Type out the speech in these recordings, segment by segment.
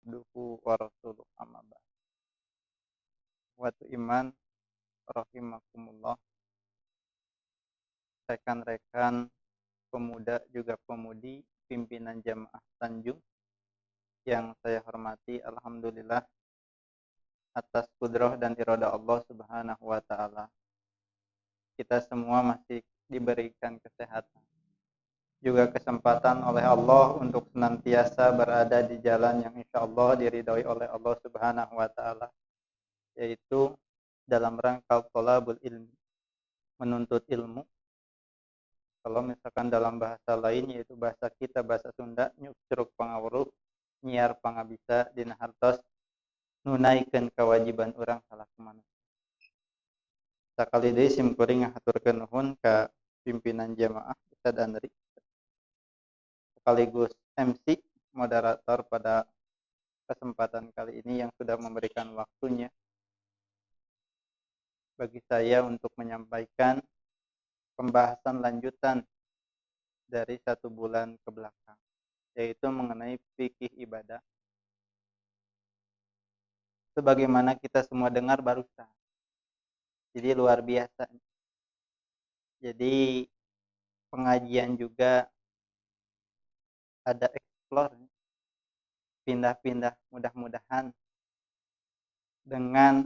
Abduhu wa rasuluh amma ba'd. Wa iman rahimakumullah. Rekan-rekan pemuda juga pemudi pimpinan jamaah Tanjung yang saya hormati, alhamdulillah atas kudroh dan irada Allah Subhanahu wa taala kita semua masih diberikan kesehatan, juga kesempatan oleh Allah untuk senantiasa berada di jalan yang insya Allah diridhoi oleh Allah Subhanahu wa taala, yaitu dalam rangka thalabul ilmi, menuntut ilmu. Kalau misalkan dalam bahasa lain yaitu bahasa kita, bahasa Sunda, nyucruk pangawruh, nyiar pangabisa dina hartos nunaikeun kewajiban urang salaku manusia. Sakali deui sim kuring ngahaturkeun nuhun ka pimpinan jamaah Ustaz Andri sekaligus MC moderator pada kesempatan kali ini yang sudah memberikan waktunya bagi saya untuk menyampaikan pembahasan lanjutan dari 1 bulan ke belakang, yaitu mengenai fikih ibadah. Sebagaimana kita semua dengar barusan. Jadi luar biasa. Jadi pengajian juga ada explore, pindah-pindah, mudah-mudahan dengan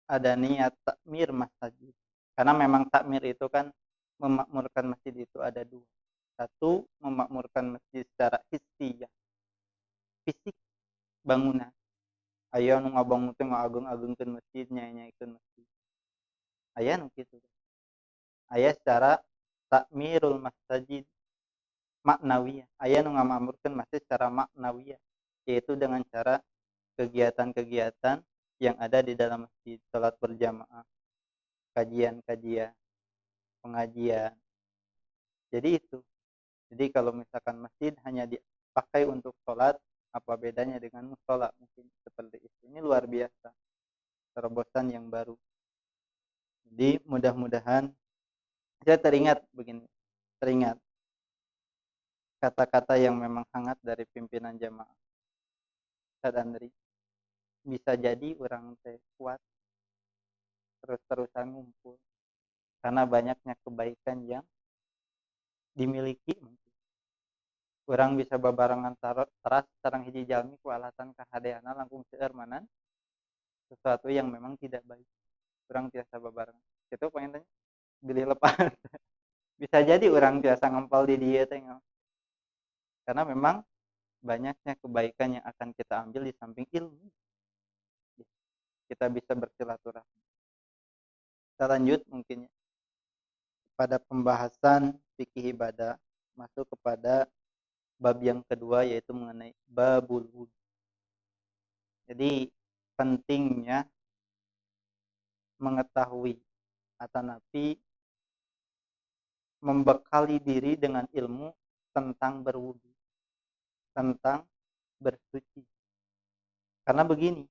ada niat takmir masjid. Karena memang takmir itu kan memakmurkan masjid itu ada 2. Satu, memakmurkan masjid secara hissiyah, fisik bangunan. Aya nu ngabangun teh ngaageng-agengkeun masjid, nyai-nyaikeun masjid. Aya nu kitu. Aya secara takmirul masjid maknawiyah. Aya nu ngamakmurkeun masjid secara maknawiyah, yaitu dengan cara kegiatan-kegiatan yang ada di dalam masjid, salat berjamaah, kajian-kajian, pengajian. Jadi itu. Jadi kalau misalkan masjid hanya dipakai untuk salat, apa bedanya dengan musola? Mungkin seperti itu. Ini luar biasa, terobosan yang baru. Jadi mudah-mudahan saya teringat begini, teringat kata-kata yang memang hangat dari pimpinan jamaah Ustaz Andri. Bisa jadi orang teh kuat terus-terusan ngumpul karena banyaknya kebaikan yang dimiliki. Mungkin urang bisa babarengan teras sareng hiji jalmi ku alasan kahadeana langkung seueur manan sesuatu yang memang tidak baik. Urang tiasa babarengan. Itu pengen tanya, bilih lepas. Bisa jadi urang tiasa ngempal di dieu teh. Karena memang banyaknya kebaikan yang akan kita ambil di samping ilmu. Kita bisa bersilaturahmi. Kita lanjut mungkin ya pada pembahasan fikih ibadah, masuk kepada bab yang kedua yaitu mengenai babul wudu. Jadi pentingnya mengetahui atau nabi membekali diri dengan ilmu tentang berwudu, tentang bersuci. Karena begini,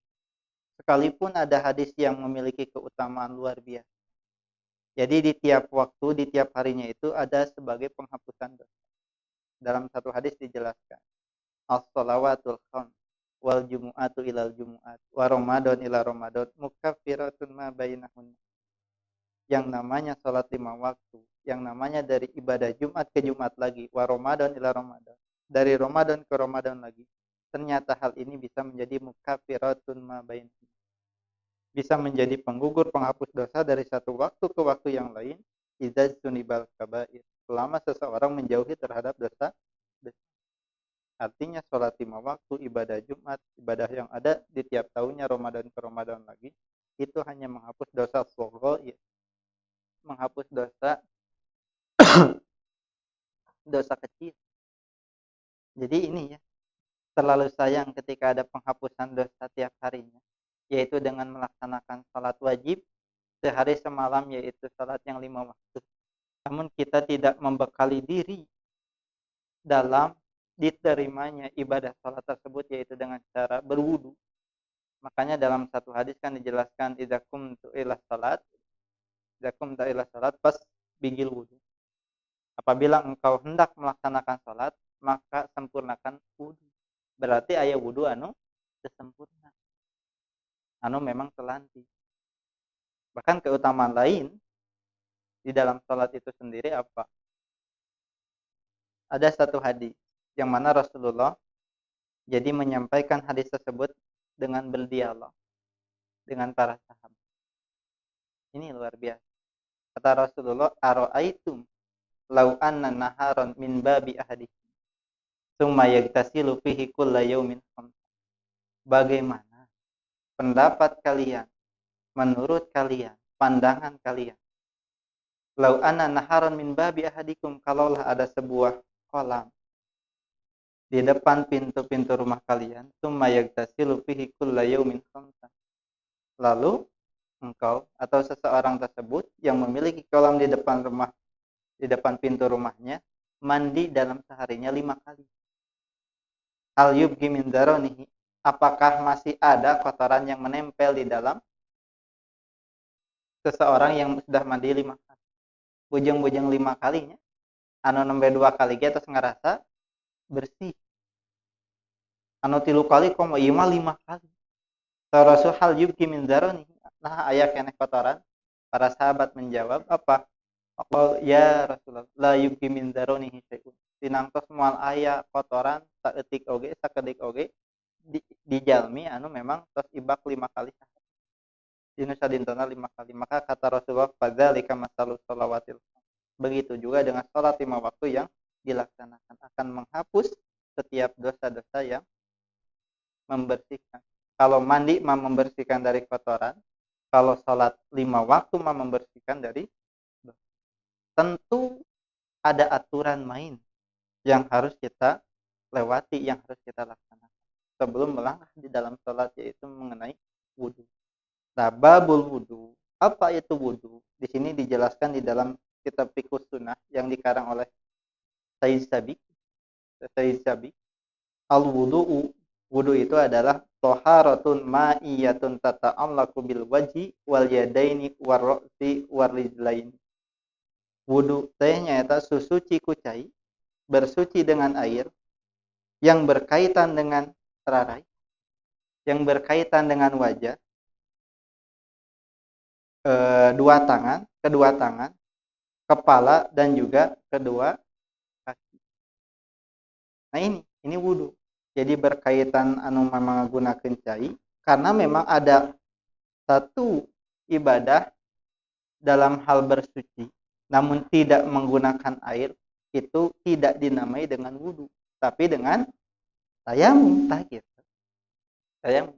sekalipun ada hadis yang memiliki keutamaan luar biasa. Jadi di tiap waktu, di tiap harinya itu ada sebagai penghapusan dosa. Dalam satu hadis dijelaskan, as-salawatul khams wal jumu'atu ilal jumu'at wa ramadan ila ramadan mukaffiratun ma bainahun. Yang namanya salat 5 waktu, yang namanya dari ibadah Jumat ke Jumat lagi, wa ramadan ila ramadan, dari Ramadan ke Ramadan lagi. Ternyata hal ini bisa menjadi mukaffiratun ma bainahun. Bisa menjadi penggugur, penghapus dosa dari satu waktu ke waktu yang lain, idza sunibal kabair, selama seseorang menjauhi terhadap dosa. Artinya sholat 5 waktu, ibadah Jumat, ibadah yang ada di tiap tahunnya Ramadan ke Ramadan lagi, itu hanya menghapus dosa soghair, menghapus dosa dosa kecil. Jadi ini ya, terlalu sayang ketika ada penghapusan dosa tiap harinya, yaitu dengan melaksanakan sholat wajib sehari semalam, yaitu sholat yang 5 waktu. Namun kita tidak membekali diri dalam diterimanya ibadah sholat tersebut, yaitu dengan cara berwudu. Makanya dalam satu hadis kan dijelaskan, idza qumtu ila salat, idza qumta ila salat pas bigil wudu. Apabila engkau hendak melaksanakan sholat, maka sempurnakan wudu. Berarti Berarti aya wudu anu teu sempurna, anu memang telanti. Bahkan keutamaan lain di dalam sholat itu sendiri apa? Ada satu hadis yang mana Rasulullah jadi menyampaikan hadis tersebut dengan berdialog dengan para sahabat. Ini luar biasa. Kata Rasulullah, "Ara'aitum law anna naharan min babi ahadikum summa yagtasilu fihi kulla yawmin khamsa." Bagaimana pendapat kalian, menurut kalian, pandangan kalian? Lau anna naharan min babi ahadikum, kalaulah ada sebuah kolam di depan pintu-pintu rumah kalian, summa yagtasilu fihi kulla yawmin khamsa. Lalu engkau atau seseorang tersebut yang memiliki kolam di depan rumah, di depan pintu rumahnya, mandi dalam seharinya 5 kali. Hal yubgi min daronihi, apakah masih ada kotoran yang menempel di dalam seseorang yang sudah mandi 5 kali? Bujeng-bujeng 5 kalinya, anu nembe 2 kali ge terus ngerasa bersih. Anu 3 kali komo ieu mah 5 kali. Rasul hal yubki min daronihi, nah aya keneh kotoran. Para sahabat menjawab apa? Qal ya Rasulullah, la yubki min daronihi syai'un. Tinangtos moal aya kotoran saeutik oge sakedik oge di jalmi anu memang tos ibak 5 kali sehari. Dina sadintena 5 kali. Maka kata Rasulullah, fadzalika masalus sholawatil. Begitu juga dengan sholat 5 waktu yang dilaksanakan akan menghapus setiap dosa-dosa yang membersihkan. Kalau mandi mah membersihkan dari kotoran, kalau sholat 5 waktu mah membersihkan dari dosa. Tentu ada aturan main yang harus kita lewati, yang harus kita laksanakan sebelum melangkah di dalam sholat, yaitu mengenai wudu. Nah, babul wudu. Apa itu wudu? Di sini dijelaskan di dalam kitab Fiqh Sunnah yang dikarang oleh Sayyid Sabiq. Sayyid Sabiq, al-wudu'u, wudu itu adalah taharatun ma'iyatun tata'allaqu bil wajhi wal yadaini war ra'si war rijlaini. Wudu teh nyaeta susuci ku cai, bersuci dengan air yang berkaitan dengan terarai, yang berkaitan dengan wajah, dua tangan, kedua tangan, kepala dan juga kedua kaki. Nah ini wudu. Jadi berkaitan anu memang menggunakan cai, karena memang ada satu ibadah dalam hal bersuci namun tidak menggunakan air, itu tidak dinamai dengan wudu, tapi dengan tayamum. Tah gitu. Tayamum.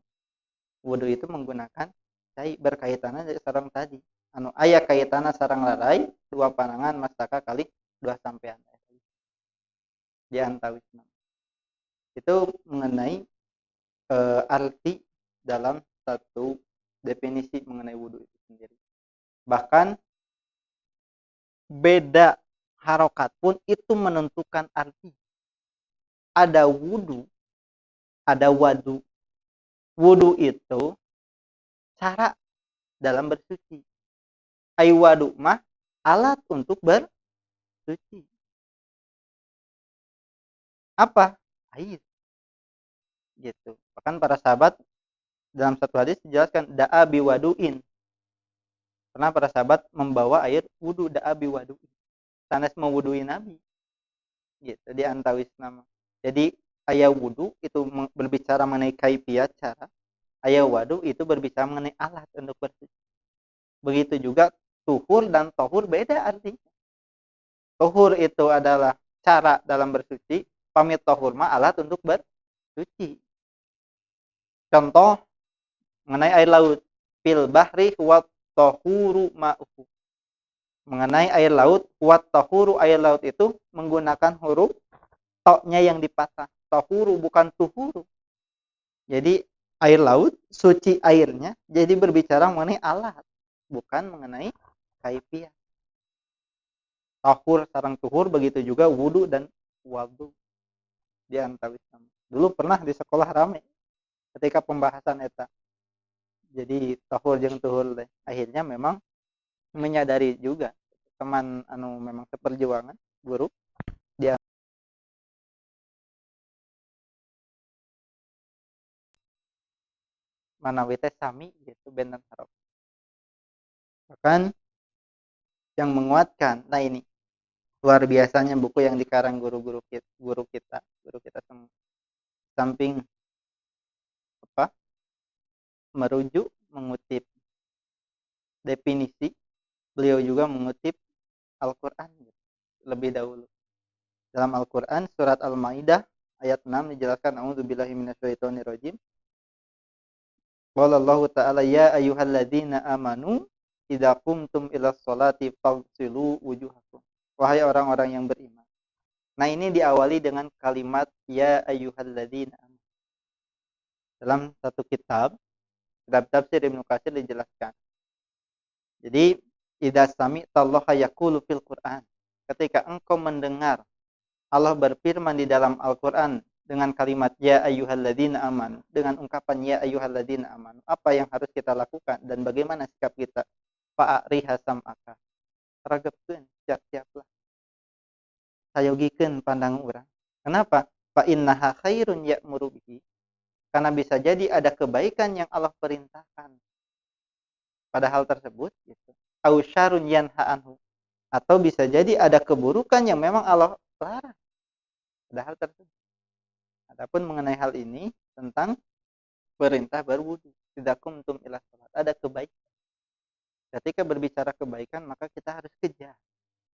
Wudu itu menggunakan cai, berkaitannya sareng tadi. Anu aya kaitanna sareng larai, dua panangan mastaka kali dua sampean. Di antawisna. Itu mengenai arti dalam satu definisi mengenai wudu itu sendiri. Bahkan beda harokat pun itu menentukan arti. Ada wudu, ada wadu. Wudu itu cara dalam bersuci. Ai wadu mah alat untuk bersuci. Apa? Air. Gitu. Bahkan para sahabat dalam satu hadis dijelaskan da'a biwaduin. Karena para sahabat membawa air wudu, da'a biwaduin. Sanes mewudui Nabi. Gitu di antawis nama. Jadi ayat wudu itu berbicara mengenai kaifiat cara, ayat wadu itu berbicara mengenai alat untuk bersuci. Begitu juga tuhur dan tohur beda artinya. Tohur itu adalah cara dalam bersuci, pamit tohur mah alat untuk bersuci. Contoh mengenai air laut, fil bahri wa tohuru ma'uhu. Mengenai air laut, wa tohuru, air laut itu menggunakan huruf toknya yang dipatah. Tohuru bukan tuhuru. Jadi air laut suci airnya, jadi berbicara mengenai alat, bukan mengenai kaifiat. Tahur sarang tuhur, begitu juga wudu dan wadu di antawis. Dulu pernah di sekolah rame ketika pembahasan eta. Jadi tahur jeung tuhur deh. Akhirnya memang menyadari juga teman anu memang seperjuangan guru dia Manawi teh sami gitu benten harokat. Bahkan yang menguatkan, nah ini luar biasanya buku yang dikarang guru-guru kita, guru kita semua. Samping apa? Merujuk, mengutip definisi, beliau juga mengutip Al-Qur'an gitu, lebih dahulu. Dalam Al-Qur'an surat Al-Maidah ayat 6 dijelaskan, a'udzubillahi minasyaitonirrajim. Qala Allahu ta'ala ya ayyuhalladzina amanu idza qumtum ila sholati faghsilu wujuhakum. Wahai orang-orang yang beriman. Nah, ini diawali dengan kalimat ya ayyuhalladzina amanu. Dalam satu kitab, kitab tafsir Ibnu Katsir dijelaskan. Jadi, idza sami'tallaha yaqulu fil Qur'an. Ketika engkau mendengar Allah berfirman di dalam Al-Qur'an dengan kalimat ya ayyuhalladzina amanu, dengan ungkapan ya ayyuhalladzina amanu, apa yang harus kita lakukan dan bagaimana sikap kita? Fa'riha sam'aka. Ragepkeun, siap-siaplah. Sayogikeun pandang urang. Kenapa? Fa innaha khairun ya'muru bihi. Karena bisa jadi ada kebaikan yang Allah perintahkan pada hal tersebut gitu. Au syarrun yanha anhu. Atau bisa jadi ada keburukan yang memang Allah larang pada hal tersebut. Adapun mengenai hal ini tentang perintah berwudu, tidak kumtum ila salat, ada kebaikan. Ketika berbicara kebaikan maka kita harus kejar,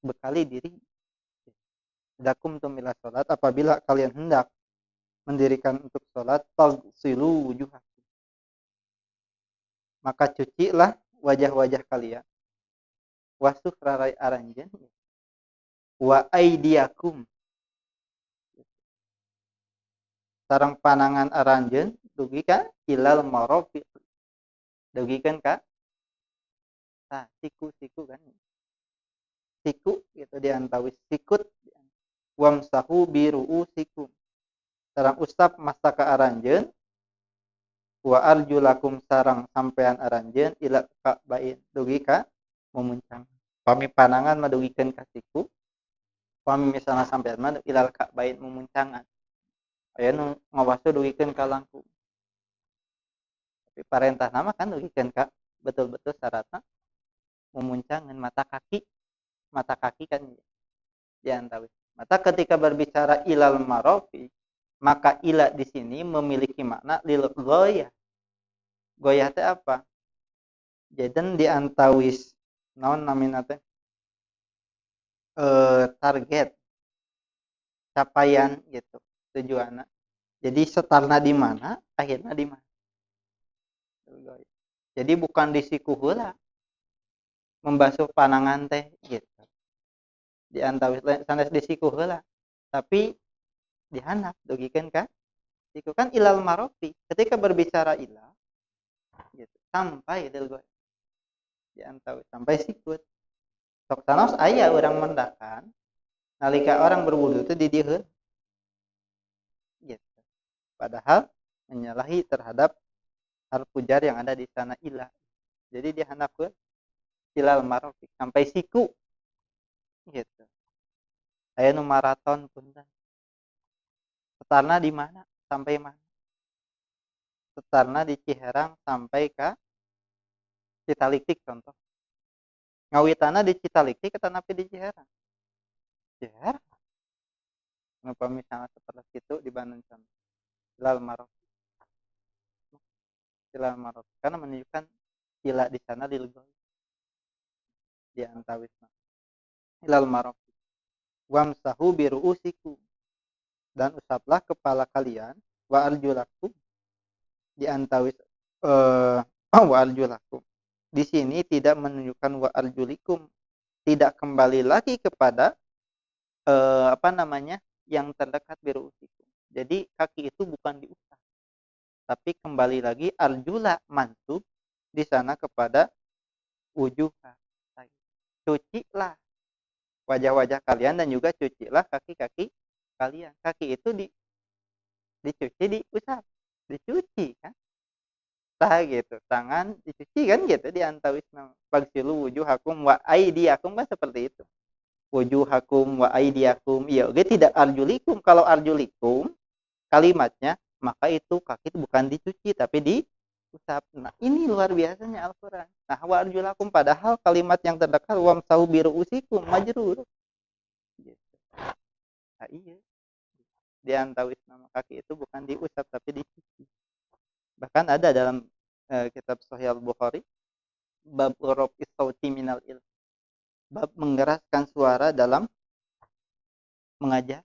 bekali diri. Tidak kumtum ila salat, apabila kalian hendak mendirikan untuk salat, faghsilu wujuhakum, maka cucilah wajah-wajah kalian. Wasuh rarai aranjeun, wa aidiakum, sareng panangan aranjeun dugi ka ilal marafiq, dugikeun ka tah siku-siku kan, siku gitu diantawis sikut, wamsahu biruusikum, sareng usap mastaka aranjeun, wa arjulakum sareng sampean aranjeun ila ka'bain dugi ka mumuncang. Pami panangan madugikeun ka siku, pami misalna sampean mah ilal ka'bain mumuncangan. Aya nu ngawasu dugikeun ka langkung. Tapi parentah nama kan dugikeun ka betul-betul syaratna mumuncangan mata kaki kan diantawis. Mata ketika berbicara ilal marofi, maka ila di sini memiliki makna lil goyah. Goyah teh apa? Jadi diantawis naon namina teh? Target, capaian gitu tujuanna. Jadi setarna di mana, akhirnya di mana. Jadi bukan di siku heula membasuh panangan teh gitu. Di antawis sanes di siku heula, tapi dihandap dugikeun ka siku kan ilal marofi. Ketika berbicara ila gitu, sampai del goy. Di antawis sampai sikut. Sok sanos aya urang mendakan nalika orang berwudu itu di dieu heula. Gitu. Padahal menyalahi terhadap harfu jar yang ada di sana ila. Jadi dihandap ke ilal marofi sampai siku gitu. Aya nu maraton punten. Setarna di mana? Sampai mana? Setarna di Ciherang sampai ka Citaliktik contoh. Ngawitana di Citaliktik tetapi di Ciherang. Ciherang. Kenapa misalnya seperti itu di Bandung contoh. Ilal marofi. Ilal marofi karena menunjukkan ila di sana di legoy. Di antawisna. Ilal marofi. Wamsahu biruusikum, dan usaplah kepala kalian, wa arjulakum di antawis wa arjulakum. Di sini tidak menunjukkan wa arjulikum, tidak kembali lagi kepada yang terdekat biruusikum. Jadi kaki itu bukan diusap, tapi kembali lagi arjula mansub di sana kepada wujuha. Cucilah wajah-wajah kalian dan juga cucilah kaki-kaki kalian. Kaki itu dicuci, diusap, dicuci kan? Tah gitu, tangan dicuci kan gitu di antawisna. Fagsilu wujuhakum wa aidiakum kan seperti itu. Wujuhakum wa aidiakum. Iya, oke tidak arjulikum. Kalau arjulikum kalimatnya maka itu kaki itu bukan dicuci tapi Usap. Nah, ini luar biasanya Al-Quran. Nah, wa arjulakum, padahal kalimat yang terdekat wamsahu biru'usikum majrur. Gitu. Nah, iya. Di antawis nama kaki itu bukan diusap tapi dicuci. Bahkan ada dalam kitab Sahih Al-Bukhari bab raf'i sauti minal ilm. Bab mengeraskan suara dalam mengajar.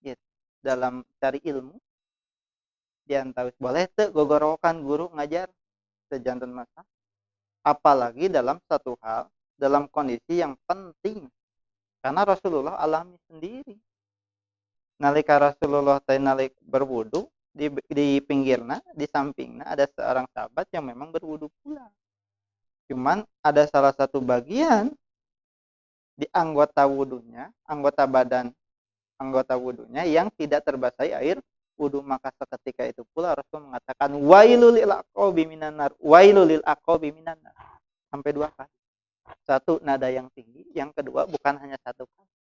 Gitu. Dalam cari ilmu. Di antawis boleh teu gogorowokan guru ngajar sejanten masa, apalagi dalam satu hal, dalam kondisi yang penting, karena Rasulullah alami sendiri. Nalika Rasulullah teh nalik berwudu di pinggirna, di sampingna ada seorang sahabat yang memang berwudu pula. Cuman ada salah satu bagian di anggota wudunya, anggota badan anggota wudunya yang tidak terbasahi air wudu, maka seketika itu pula Rasul mengatakan wailul lil aqabi minan nar, wailul lil aqabi minan nar, sampai 2 kali. Satu, nada yang tinggi, yang kedua bukan hanya satu kali.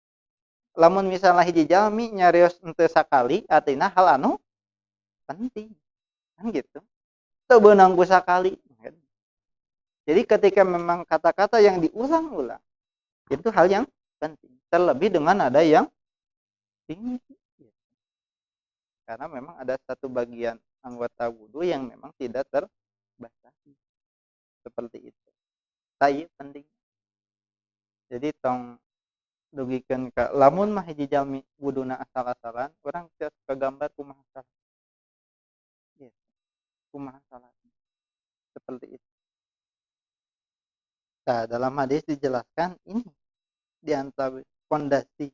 Lamun misalnya hiji jalmi nyarios henteu sakali, artinya hal anu penting. Kan gitu. Teu beunang ku sakali. Jadi ketika memang kata-kata yang diulang-ulang itu hal yang penting, terlebih dengan nada yang tinggi. Karena memang ada satu bagian anggota wudu yang memang tidak terbasahi. Seperti itu. Tapi penting. Jadi tong dugikeun ka lamun mah hiji jalmi wuduna asal-asalan, urang tiasa kagambar kumaha salat. Gitu. Kumaha salat. Seperti itu. Nah, dalam hadis dijelaskan ini di antara fondasi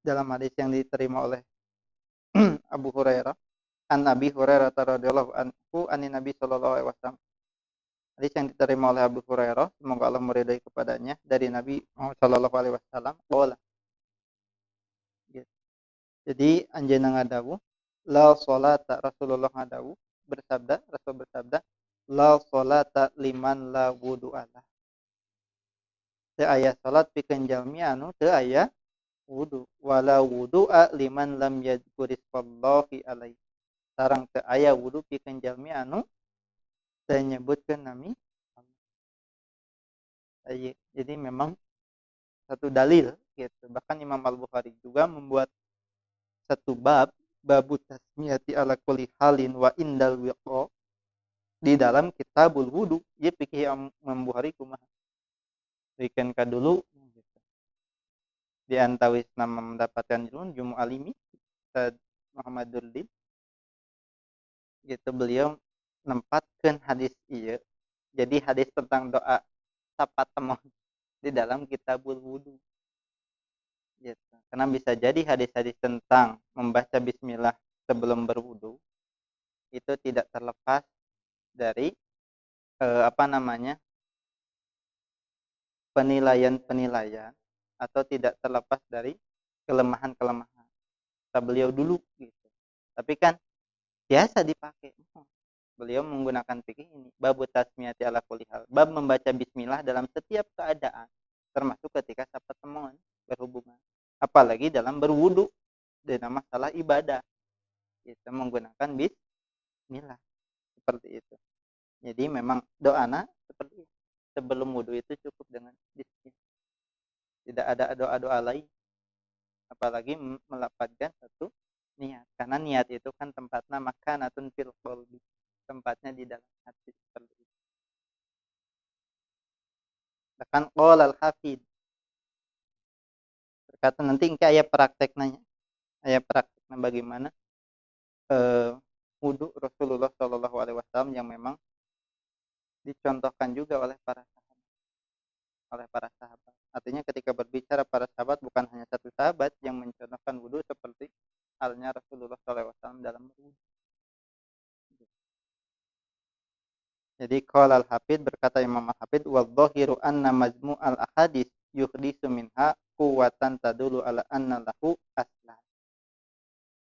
dalam hadis yang diterima oleh Abu Hurairah, an Abi Hurairah radhiyallahu anhu anin Nabi sallallahu alaihi wasallam. Hadis yang diterima oleh Abu Hurairah, semoga Allah meridai kepadanya, dari Nabi Muhammad sallallahu alaihi wasallam, qala. Gitu. Jadi anjeunna ngadawuh, la salata, Rasulullah ngadawuh bersabda, Rasul bersabda, la salata liman la wudu'alah. Teu aya salat pikeun jalmi anu teu aya wudu, wala wudu'a liman lam yadhkurismallahi alaihi. Sareng teu aya wudu pikeun jalmi anu teu nyebutkeun nami Allah. Jadi memang satu dalil gitu. Bahkan Imam Al-Bukhari juga membuat satu bab, babu tasmiyati ala kulli halin wa indal wiqa, di dalam kitabul wudu. Ieu fikih Imam Bukhari kumaha? Berikan ka dulu gitu. Di antawis nama mendapatkan ilmu Jumu Alimi Ustaz Muhammad Durdin gitu, beliau nempatkan hadis ieu, jadi hadis tentang doa sapatemon di dalam kitabul wudu gitu. Karena bisa jadi hadis-hadis tentang membaca bismillah sebelum berwudu itu tidak terlepas dari penilaian-penilaian atau tidak terlepas dari kelemahan-kelemahan kata beliau dulu gitu. Tapi kan biasa dipakai. Beliau menggunakan fikih ini, bab tasmiyati ala kulli hal, bab membaca bismillah dalam setiap keadaan, termasuk ketika sapatemon berhubungan, apalagi dalam berwudu dan masalah ibadah. Kita menggunakan bismillah seperti itu. Jadi memang doana seperti itu. Sebelum wudu itu cukup dengan bismillah. Tidak ada doa-doa lain, apalagi melapatkan satu niat, karena niat itu kan tempatnya makanatun fil qalbi, tempatnya di dalam hati seperti itu. Bahkan qala al-hafid berkata, nanti engke aya praktekna, aya praktekna bagaimana wudu Rasulullah sallallahu alaihi wasallam yang memang dicontohkan juga oleh para sahabat. Oleh para sahabat. Artinya ketika berbicara para sahabat, bukan hanya satu sahabat yang mencontohkan wudu seperti halnya Rasulullah sallallahu alaihi wasallam dalam berwudu. Jadi qala al-Hafidh, berkata Imam Al-Hafidh, wa dhahiru anna majmu'al ahadits yuhdisu minha quwwatan tadulu ala anna lahu aslan.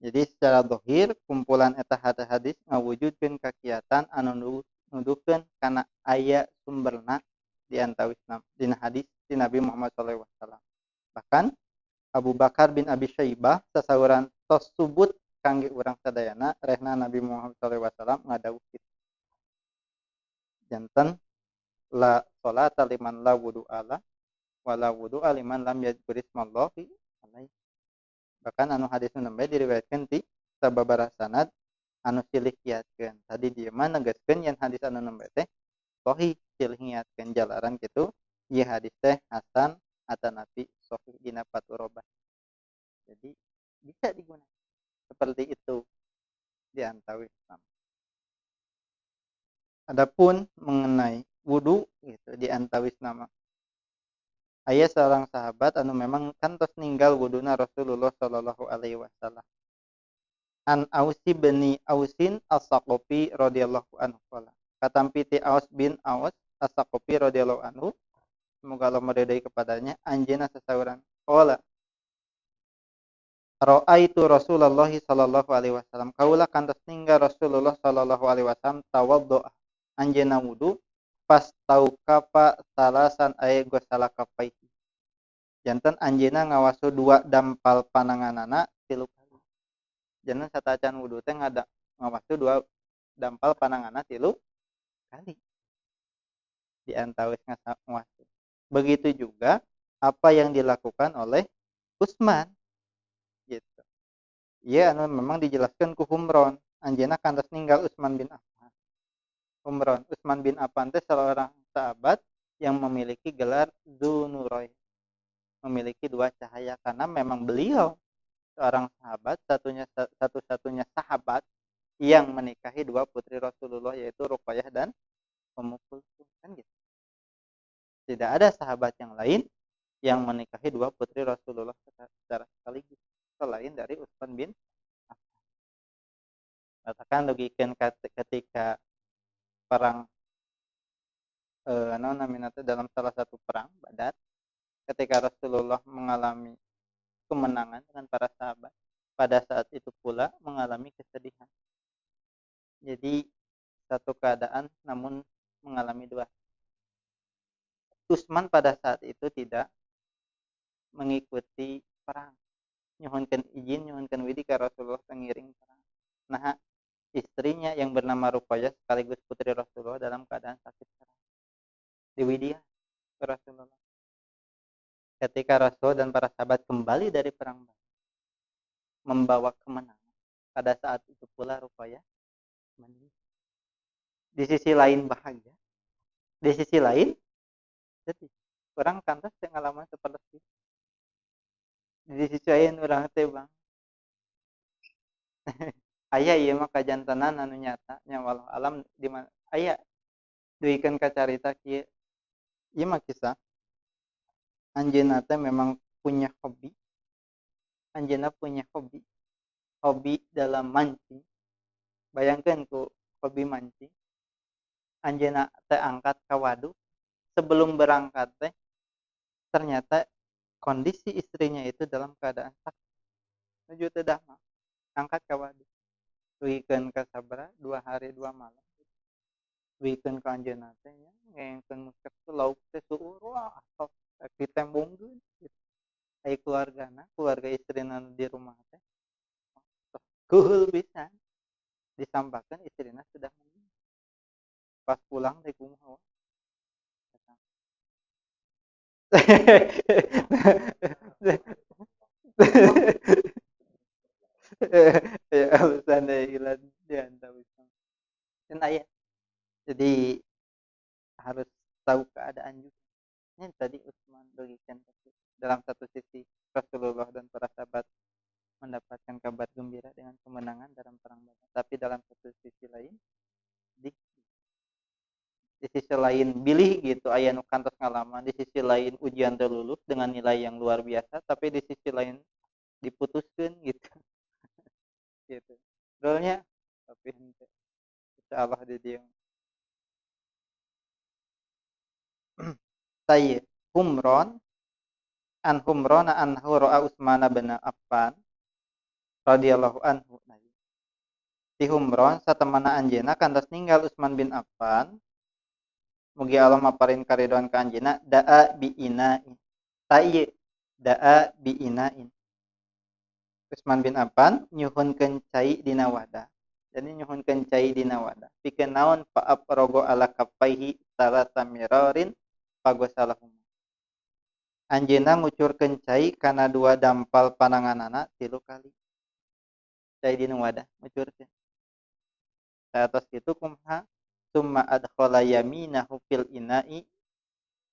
Jadi secara zahir kumpulan eta hadis ngawujudkeun kakiatan anu nuduhkeun kana aya sumberna di antawisna dina hadis di Nabi Muhammad sallallahu alaihi wasallam. Bahkan Abu Bakar bin Abi Syaibah sasauran tos subut kangge urang sadayana rehna Nabi Muhammad sallallahu alaihi wasallam ngadawuh kitu. Janten la salata liman la wudu'a la wala wudu'a liman lam yadhkur ismallahi alaihi. Bahkan anu hadis nu nembe diriwayatkeun ti sababaraha sanad anu silih kiatkeun. Tadi dieu mah negaskeun yen hadis anu nembe teh sahih silih ngiatkeun jalaran kitu ieu hadis teh hasan atanapi sahih dina Fathurobah. Jadi bisa digunakan seperti itu di antawis. Adapun mengenai wudu gitu di antawis nama aya seorang sahabat anu memang kantos ninggal wuduna Rasulullah sallallahu alaihi wasallam. An Ausi bin Ausin As-Saqafi radhiyallahu anhu qala. Katampi ti Aus bin Aus As-Saqafi radhiyallahu anhu, semoga Allah meridai kepadanya, anjeunna sasauran qala ra'aitu Rasulullah sallallahu alaihi wasallam, kaula kantos ninggal Rasulullah sallallahu alaihi wasallam tawaddu anjeunna wudu pas tau kapa salasan aye gosala kapaihi. Janten anjeunna ngawasu dua dampal pananganana tilu kali. Janten satacan wudu teh ngawasu dua dampal pananganana tilu kali. Di antawis ngawasu. Begitu juga apa yang dilakukan oleh Utsman gitu. Iya anu memang dijelaskan ku Humron, anjeunna kantos ninggal Utsman bin Affan. Humron, Utsman bin Affan teh seorang sahabat yang memiliki gelar Dzunurai, memiliki dua cahaya karena memang beliau seorang sahabat, satu-satunya sahabat yang menikahi dua putri Rasulullah yaitu Ruqayyah dan Ummu Kulsum kan gitu. Tidak ada sahabat yang lain yang menikahi dua putri Rasulullah secara sekaligus selain dari Utsman bin Affan. Katakan logikeun ketika perang dalam salah satu perang Badar ketika Rasulullah mengalami kemenangan dengan para sahabat, pada saat itu pula mengalami kesedihan. Jadi satu keadaan namun mengalami dua. Utsman pada saat itu tidak mengikuti perang. Nyuhunkeun izin, nyuhunkeun widi ka Rasulullah pengiring perang. Nah, istrinya yang bernama Ruqayyah sekaligus putri Rasulullah dalam keadaan sakit keras. Diwidian ke Rasulullah. Ketika Rasul dan para sahabat kembali dari perang Badar membawa kemenangan, pada saat itu pula Ruqayyah meninggal. Di sisi lain bahagia, di sisi lain sedih. Orang kantos pengalaman seperti itu. Di sisi lain urang teh bang. Aya ieu mah kajantenan anu nyata nya wallahu alam di mana aya duikeun ka carita kieu. Ieu mah kisah anjeunna teh memang punya hobi. Anjeunna punya hobi. Hobi dalam mancing. Bayangkeun ku hobi mancing. Anjeunna teh angkat ka waduk. Sebelum berangkat teh ternyata kondisi istrinya itu dalam keadaan sakit. Nuju teu damang. Angkat ka waduk. Duikeun ka sabra 2 hari 2 malam. Duikeun ka anjeunna teh nya ngengkeun musek teh lauk teh seueur wah tos ditembongkeun gitu. Ai keluargana, keluarga istrina di rumah teh tos keuheul pisan. Disambakeun istrina sudah meninggal. Pas pulang teh kumaha? Ya alasan ilan diantawis. Dan aya. Jadi harus tahu keadaan juga. Ini tadi Utsman bagikan dalam satu sisi Rasulullah dan para sahabat mendapatkan kabar gembira dengan kemenangan dalam perang Badar, tapi dalam satu sisi lain di sisi lain bilih gitu aya nu kantos ngalaman, di sisi lain ujian teu lulus dengan nilai yang luar biasa, tapi di sisi lain diputuskeun gitu. Gitu. Rolnya tapi henteu. Insyaallah di dieu. Tayyib Humron an Humrona anhu ra'a Utsman bin Affan radhiyallahu anhu. Ti Humron satemana anjeunna kantos ninggal Utsman bin Affan, mugi Allah maparin karidhoan ka anjeunna, da'a bi ina'in. Tayyib da'a bi ina'in. Utsman bin Affan nyuhunkeun cai dina wadah. Jadi nyuhunkeun cai dina wadah. Pikeun naon fa afrogo ala kaffaihi salasa mirarin fagosalahum. Anjeunna ngucurkeun cai kana dua dampal pananganana 3 kali. Cai dina wadah ngucurkeun. Satos kitu kumaha? Summa adkhala yaminahu fil ina'i.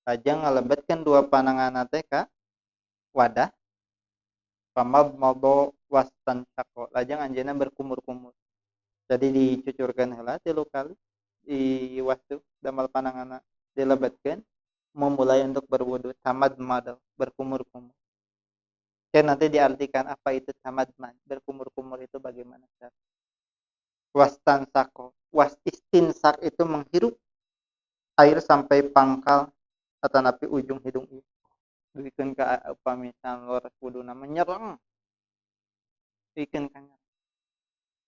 Lajeng ngalebetkeun dua pananganana teh ka wadah. Famadmado wastansaqo. Lajeng anjeunna berkumur-kumur. Jadi dicucurkeun heula 3 kali di wastu damal pananganna dilebetkeun, memulai untuk berwudu tamadmad, berkumur-kumur. Dan nanti diartikan apa itu tamadmad, berkumur-kumur itu bagaimana cara. Wastansaqo, was istinsak itu menghirup air sampai pangkal atau napi ujung hidung ieu. Duikeun ka upami lor wuduna menyerang. Duikeun ka nyerang.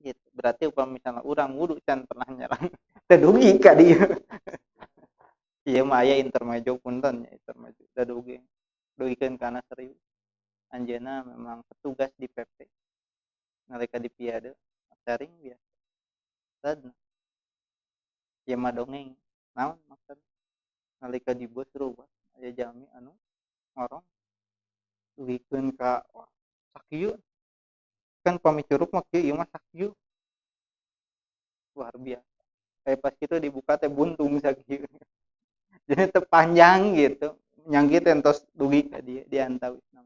Gitu. Berarti upami misalnya urang wudu can pernah nyerang. Teu dugi ka dieu. Ieu mah aya intermejo punten nya intermejo. Da dugi. Dugikeun kana serius. Anjeunna memang petugas di PP. Nalika di piade sharing biasa. Sadna. Ieu mah dongeng. Naon maksudna? Nalika di bus rubah aya jalmi anu ngorong dugikeun ka wah sakieu. Kan pami curug mah kieu ieu mah sakieu. Luar biasa. Kayak pas kitu dibuka teh buntung sakieu. Jadi tepanjang gitu. Nyangki teh entos dugi ka dieu di antawisna.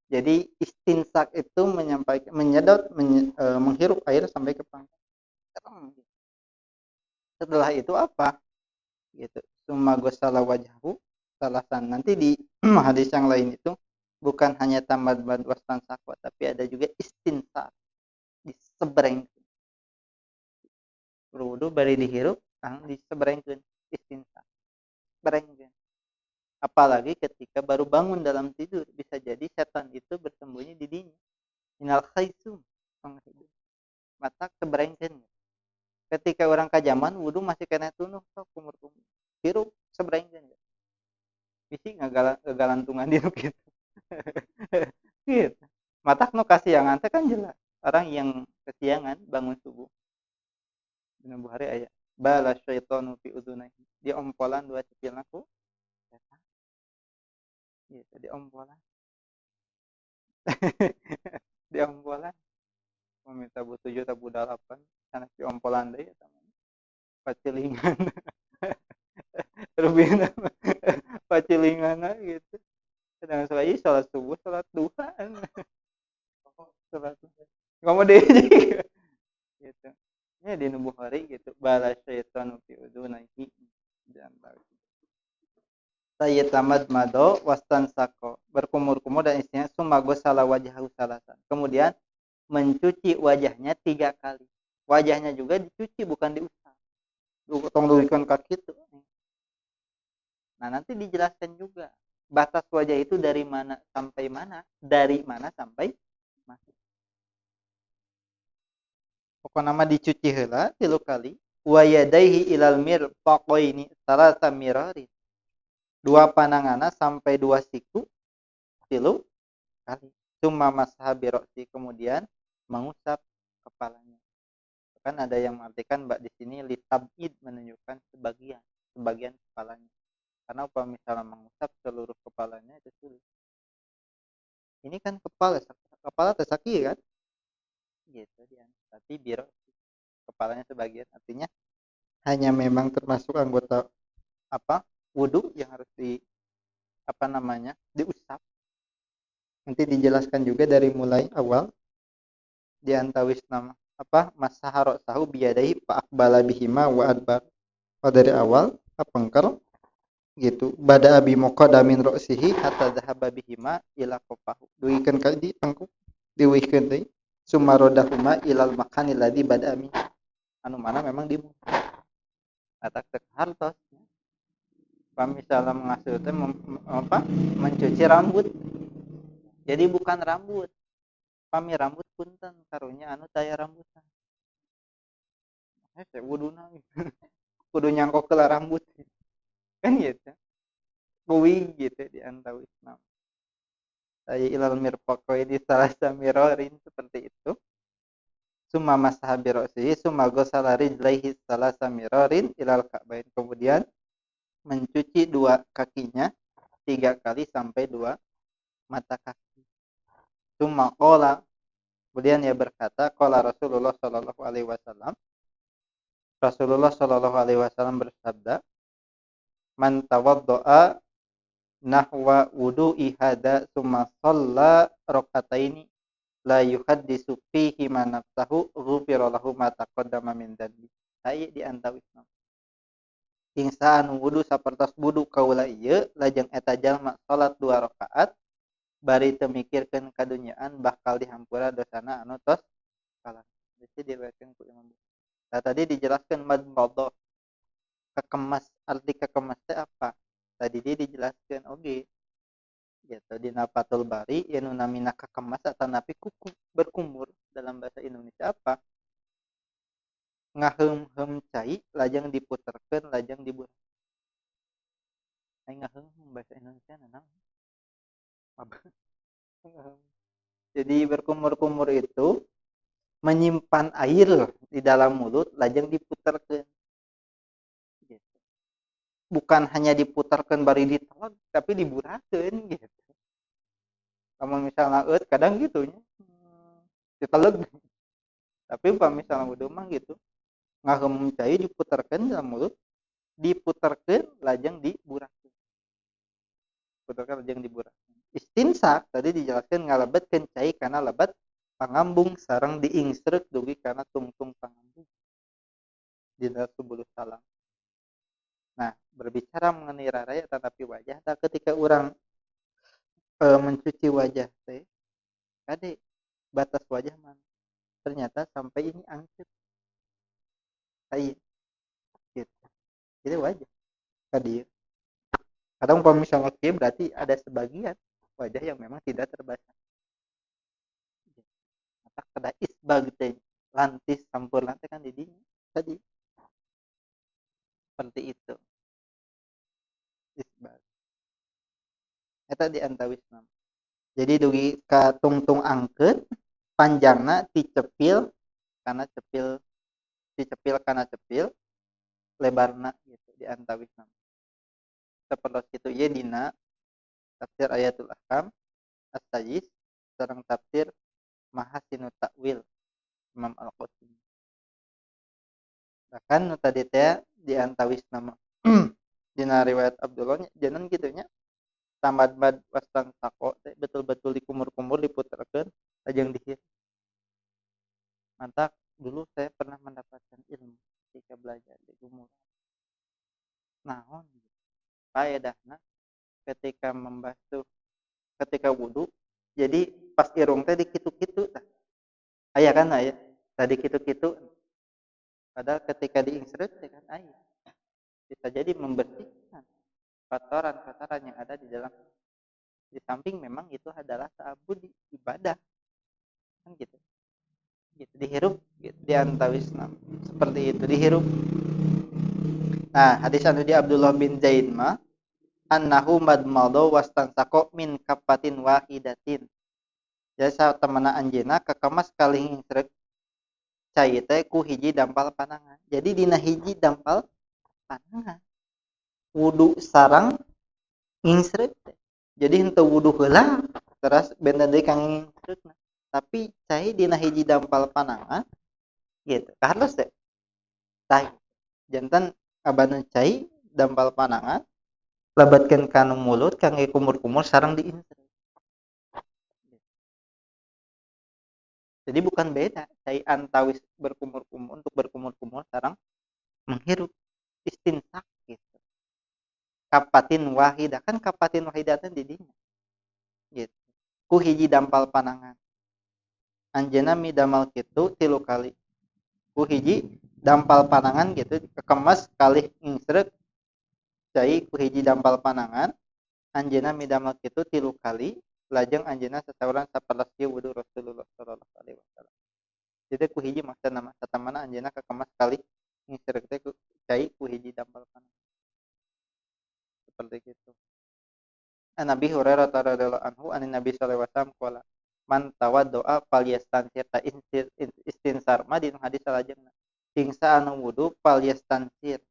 Jadi istinsak itu menyampaikan, menyedot, menghirup air sampai ke pangkal. Setelah itu apa? Gitu. Summa ghassala wajhahu salasan. Nanti di hadis yang lain itu bukan hanya tamadmad wastansaq, tapi ada juga istinsak. Disebrengkeun. Berwudu bari dihirup, langsung disebrengkeun, istinsak. Sebrengkeun. Apalagi ketika baru bangun dalam tidur, bisa jadi setan itu bersembunyi di dinya. Minal khaisum, panghidup. Mata sebrengkeun. Ketika orang kajaman wudu masih kena tunuh sok kumur-kumur. Hirup sebrengkeun. Bisi ngagalantungan di nu kitu. Gitu. Matak nu kasiangan teh kan jelas. Orang yang kesiangan bangun subuh. Dina Bukhari aya bala syaitanu fi udunaihi. Di ompolan dua cipilna ku setan. Gitu, di ompolan. Di ompolan. Meminta bu 7 tabu 8 sanes di ompolan deui eta mah. Pacilingan. Rubina pacilinganna gitu. Sedang sholat, sholat subuh, sholat duha. Sholat duha. Ngomong deh gitu. Ini di Bukhari gitu. Bala syaitanu fi udunaihi. Jangan tahu. Sayyid tamad mado wastansaqo, berkumur-kumur dan istrinya summa ghassala wajhahu salasan. Kemudian mencuci wajahnya 3 kali. Wajahnya juga dicuci bukan diusap. Tong duikeun ka kitu. Nah, nanti dijelaskan juga batas wajah itu dari mana sampai mana, dari mana sampai mana. Pokokna mah dicuci heula 3 kali. Wa yadaihi ilal mirfaqaini salasa mirarin. Dua panangana sampai 2 siku 3 kali. Summa masaha bi ra'si, kemudian mengusap kepalanya. Kan ada yang mengartikan mbak di sini litabid menunjukkan sebagian kepalanya. Karena kalau misalnya mengusap seluruh kepalanya itu sulit. Ini kan kepala, kepala tersaki kan? Gitu dia. Tapi biro kepalanya sebagian, artinya hanya memang termasuk anggota apa? Wudu yang harus di apa namanya? Diusap. Nanti dijelaskan juga dari mulai awal di antawis nama apa? Masaha ra'sahu biyadaihi fa aqbala bihima wa adbar. Oh, dari awal apengker gitu. Bada abi muqaddamin ra'sihi hatta dhahaba bihima ila qafahu. Duikeun ka di tengkuk, diwihkeun deui. Sumarodahuma ilal makanil ladzi bada min. Anu mana memang di atak teh hartos. Pamisalna mengasuh teh apa? Mencuci rambut. Jadi bukan rambut. Pami rambut punten karunya anu daya rambutan. Hese wuduna. Kudu nyangkok ke rambut. Kan gitu. Kuwi gitu di antawisna. Saya ilal mirfaqaini salasa mirarin seperti itu. Summa masaha bi ra'sihi summa ghasala rijlaihi salasa mirarin ilal ka'bain. Kemudian mencuci dua kakinya 3 kali sampai 2 mata kaki. Summa qala, kemudian ia berkata, qala Rasulullah sallallahu alaihi wasallam, Rasulullah sallallahu alaihi wasallam bersabda, man tawaddoa nahwa wudu'i hada summa shalla rak'ataini la yuhaddisu fihi ma nafsahu ghufira lahu ma taqaddama min dhanbi. Sae di antawisna. Insaan wudu sapertos wudu kaula ieu lajeng eta jalma salat 2 rakaat bari teu mikirkeun kadunyaan bakal dihampura dosana anu tos kalah. Jadi diriwayatkeun ku Imam Bukhari. Nah, tadi dijelaskan madmadhah kekemas, arti kekemas teh apa? Tadi dia dijelaskan oge gitu dina Fathul Bari anu namina kekemas atanapi kuku berkumur dalam bahasa Indonesia apa? Ngaheum-heum cai lajeng diputerkeun lajeng dibuang. Ai ngaheum bahasa Indonesia naon? Apa? Jadi berkumur-kumur itu menyimpan air di dalam mulut lajeng diputerkeun. Gitu. Bukan hanya diputarkan bari ditelan tapi diburakeun gitu. Kalau misalnya kadang gitu nya diteleg. Tapi kalau misalnya wudu mah gitu, ngaheum cai diputarkeun dalam mulut, diputarkeun lajeng diburakeun. Putarkeun lajeng diburakeun. Istinsak tadi dijelaskan ngalebetkeun cai kana lebet pangambung sareng diingsreuk dugi kana tungtung pangambung. Dina Subulus Salam. Nah, berbicara mengenai raraya tetapi wajah, tak ketika orang mencuci wajah teh, kade batas wajah mana? Ternyata sampai ini angkat. Tai. Gitu. Jadi wajah. Tadi. Kadang kalau misalnya kieu berarti ada sebagian wajah yang memang tidak terbasah. Mata kada isbag teh, lantis sampur lantai kan didinya tadi. Seperti itu. Isbag. Eta di antawisna. Jadi dugi ka tungtung angkeut panjangna ticepil kana cepil, ticepil kana cepil lebarna gitu di antawisna. Sapertos kitu ieu dina tafsir Ayatul Ahkam As-Sayyid sareng tafsir Mahasinut Ta'wil Imam Al-Qasimi. Bahkan nu tadi teh di antawisna mah dina riwayat Abdullah nya janten kitu nya tamad-mad wastan sako teh betul-betul dikumur-kumur diputerkeun lajeng dihir. Mantap, dulu saya pernah mendapatkan ilmu ketika belajar di kumur. Naon faedahna ketika membasuh, ketika wudu, jadi pas irung teh dikitu-kitu tah. Aya kan aya, tadi kitu-kitu. Padahal ketika diingsreut teh kan aya. Bisa jadi membersihkan kotoran-kotoran yang ada di dalam. Di samping memang itu adalah ta'abbudi ibadah. Kan gitu. Gitu dihirup gitu, di antawisna. Seperti itu dihirup. Nah, hadis anu di Abdullah bin Zaid mah annahu madmadu wastansaqo min kafatin wahidatin. Jadi satemena anjeunna kakemas kalih ngingsreuk cai teh ku hiji dampal panangan. Jadi dina hiji dampal panangan wudu sareng ngingsreuk teh. Jadi henteu wudu heula teras benten deui kang ngingsreukna. Tapi cai dina hiji dampal panangan gitu. Kahartos teh. Tah janten abana cai dampal panangan lebetkeun kana mulut kangge kumur-kumur sareng diinsreuk. Jadi bukan beda cai antawis berkumur-kumur untuk berkumur-kumur sareng menghirup istinsak gitu. Kapatin wahidah kan kapatin wahidah teh di dinya. Gitu. Ku hiji dampal panangan. Anjeunna midamal kitu 3 kali. Ku hiji dampal panangan gitu kekemas kalih ngingsreuk cai ku hiji dampal panangan anjeunna midamal kitu 3 kali lajeng anjeunna sasauran sapertos kieu wudu Rasulullah sallallahu alaihi wasallam. Jadi ku hiji maksudna mah satamana anjeunna kekemas kalih ngingsreuk teh ku cai ku hiji dampal panangan. Seperti itu. An Abi Hurairah radhiyallahu anhu an Nabi sallallahu alaihi wasallam qala man tawaddoa falyastansir ta istinsar mah dina hadis salajengna sing saha anu wudu falyastansir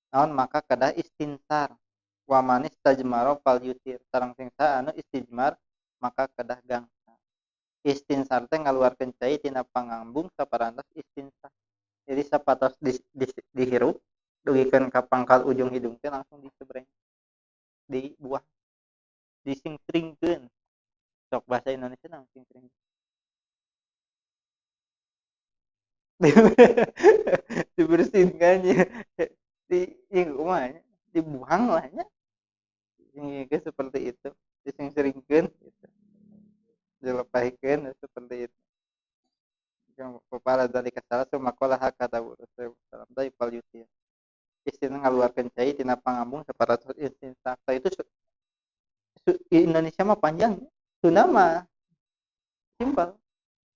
naon maka kedah istinsar wa man istajmara falyutir sareng sing saha anu istijmar maka kedah gangsa. Istinsar teh ngaluarkeun cai tina pangambung saparantos istinsar. Jadi sapatos dihirup dugikeun ka pangkal ujung hidung teh langsung disebreng dibuang disingkringkeun. Sok bahasa Indonesia naon singkring? Dibersihkan nya di ieu kumaha nya dibuang lah nya. Singkeun seperti itu, disingseringkeun gitu. Dilepahikeun seperti itu. Kepala dari kesalahan sumaqala hakata Rasulullah sallallahu alaihi wasallam istilah ngaluarkeun cai tina pangambung 400 istinsaq. Itu Indonesia mah panjang, Sunda mah simpel.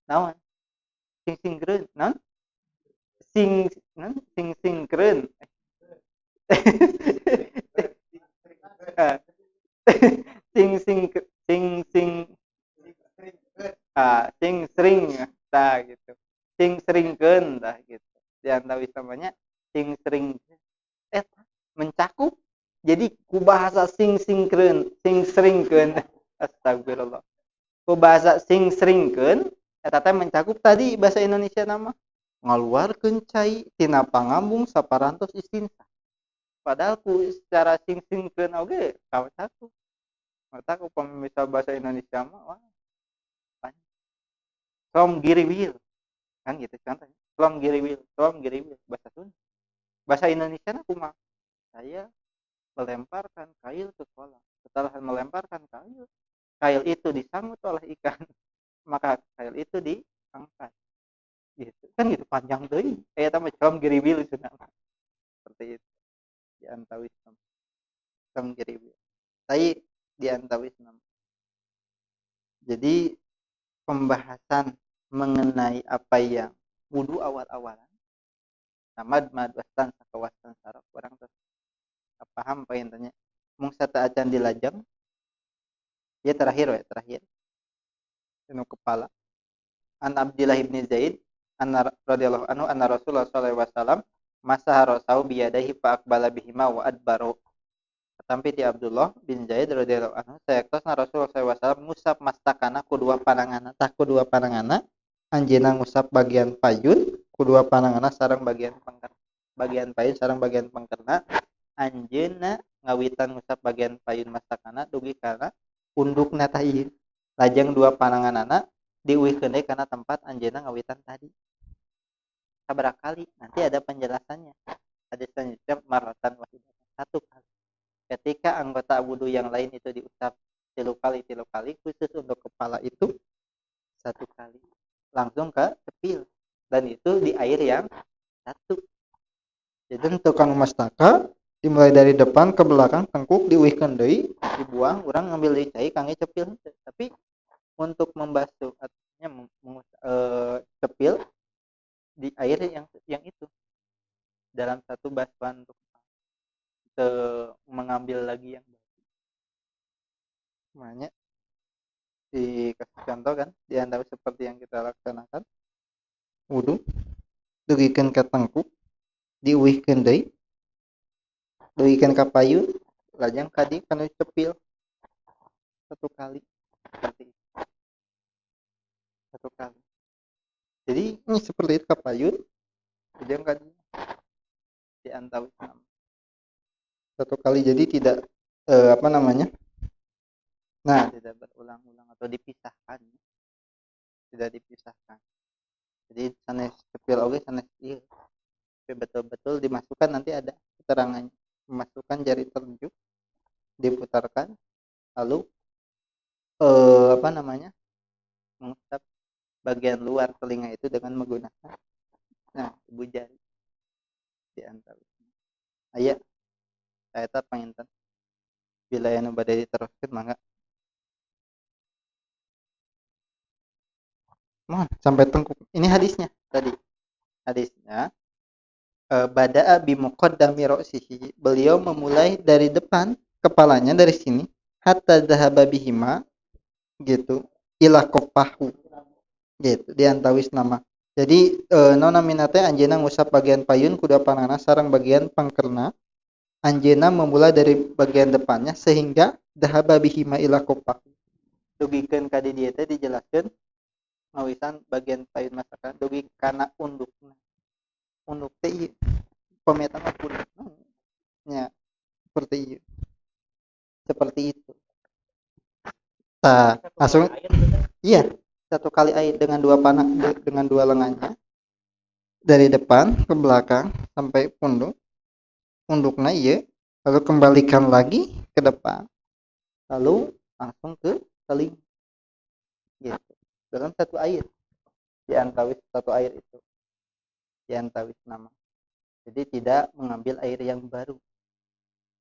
Naon? Sing singkreun, naon? Sing naon? Sing singkreun. Sing sing sing sing sing sering tah gitu. Sing seringkeun tah gitu. Di antawis namanya sing sering mencakup. Jadi ku bahasa sing singkreun, sing seringkeun. Astagfirullah. Ku bahasa sing seringkeun eta teh mencakup tadi bahasa Indonesia nama ngaluarkeun cai tina pangambung saparantos istinsa. Padahal ku secara sing singkeun oge kacakup. Mata ku pamisa bahasa Indonesia mah wah. Som giriwil. Kan gitu contohnya. Som giriwil, som giriwil bahasa Sunda. Bahasa Indonesia na kumaha? Saya melemparkan kail ke kolam. Setelah melemparkan kail, kail itu disangkut oleh ikan. Maka kail itu diangkat. Gitu. Kan gitu panjang deui. Aya tah mah som giriwil cenah. Seperti itu. Di antawis som giriwil. Tapi di antawis. Jadi pembahasan mengenai apa yang wudu awal-awalan samad mad wastan sakawastan saraf orang terus paham apa yang tanya mung sata acan dilajeng ya terakhir we terakhir anu kepala an Abdillah bin Zaid anna radhiyallahu anhu anna Rasulullah sallallahu alaihi wasallam masaha ra'sahu biyadaihi fa aqbala bihima wa adbaru. Tampi ti Abdullah bin Zaid radhiyallahu anhu sayaktosna Rasulullah sallallahu alaihi wasallam ngusap mastakana ku dua pananganna tah ku dua pananganna anjeunna ngusap bagian payun ku dua pananganna sareng bagian pengker bagian payun sareng bagian pengkerna anjeunna ngawitan ngusap bagian payun mastakana dugi kana undukna tah ieu lajeng dua pananganna diuihkeun deui kana tempat anjeunna ngawitan tadi sabaraha kali nanti ada penjelasannya hadis selanjutnya marratan wahidatan satu kali. Ketika anggota wudu yang lain itu diusap tilu kali khusus untuk kepala itu satu kali langsung ke cepil dan itu di air yang satu. Jadi tukang mastaka dimulai dari depan ke belakang tengkuk diuihkeun deui dibuang urang ngambil deui cai kangge cepil. Tapi untuk membasuh artinya cepil di air yang itu dalam satu basuhan untuk mengambil lagi yang baru. Makanya dikasih contoh kan di antara seperti yang kita laksanakan wudu dugikeun ka tengkuk diuihkeun deui dugikeun ka payun lajeng ka di kanu cepil satu kali seperti itu satu kali. Jadi ini seperti itu ka payun lajeng ka di antawis satu kali jadi tidak nah tidak berulang-ulang atau dipisahkan tidak dipisahkan. Jadi sanes cepil oge sanes ieu tapi betul-betul dimasukkan nanti ada keterangannya memasukkan jari telunjuk diputarkan lalu mengusap bagian luar telinga itu dengan menggunakan nah ibu jari di antara aya eta panginten bila anu bade diteruskeun mangga. Mohon sampai tengkuk. Ini hadisnya tadi. Hadisnya bada'a bi muqaddami ra'sihi. Beliau memulai dari depan kepalanya dari sini. Hatta zahaba bihima gitu ila qafahu gitu diantawis nama. Jadi naon namina teh anjeunna ngusap bagian payun ku dua panana sareng bagian pangkerna. Anjeunna memulai dari bagian depannya sehingga dhahaba bihima ila qafahu. Dugikeun ka di dieu teh dijelaskeun ngawisan bagian payun masakan dugi kana undukna. Unduk teh ieu pameta mah pundukna nya seperti ieu. Seperti itu. Tah, langsung iya, satu kali air dengan dua panah dengan dua lengannya dari depan ke belakang sampai punduk. Pundukna ieu, lalu kembalikan lagi ke depan, lalu langsung ke telinga gitu dalam satu air diantawis satu air itu diantawis nama. Jadi tidak mengambil air yang baru.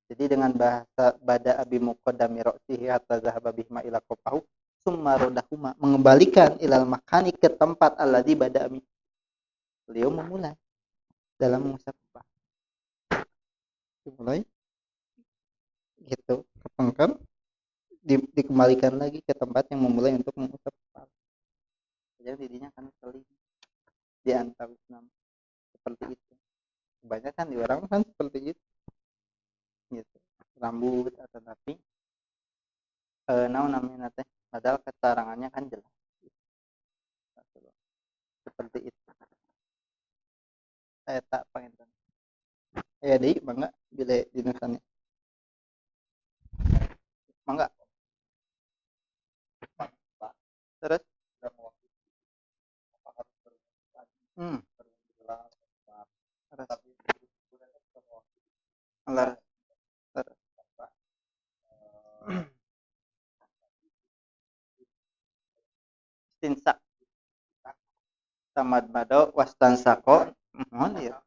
Jadi dengan bahasa bada abi muqaddami ra'sihi hatta zahaba bihima ila qafahu summa rodahuma, mengembalikan ilal makani ke tempat alladzi bada ami. Beliau memulai dalam mengusap kepala. Mulai gitu kepengker dikembalikan lagi ke tempat yang memulai untuk mengusap kepala. Jadi didinya kan telinga di antawis nama seperti itu. Kebanyakan di orang kan seperti itu gitu, rambut atau tapi naon namanya teh padahal keterangannya kan jelas seperti itu. Saya tak pengen ya deui mangga bila dina sana mangga terus terus istinsak samad mado wastansako mohon ya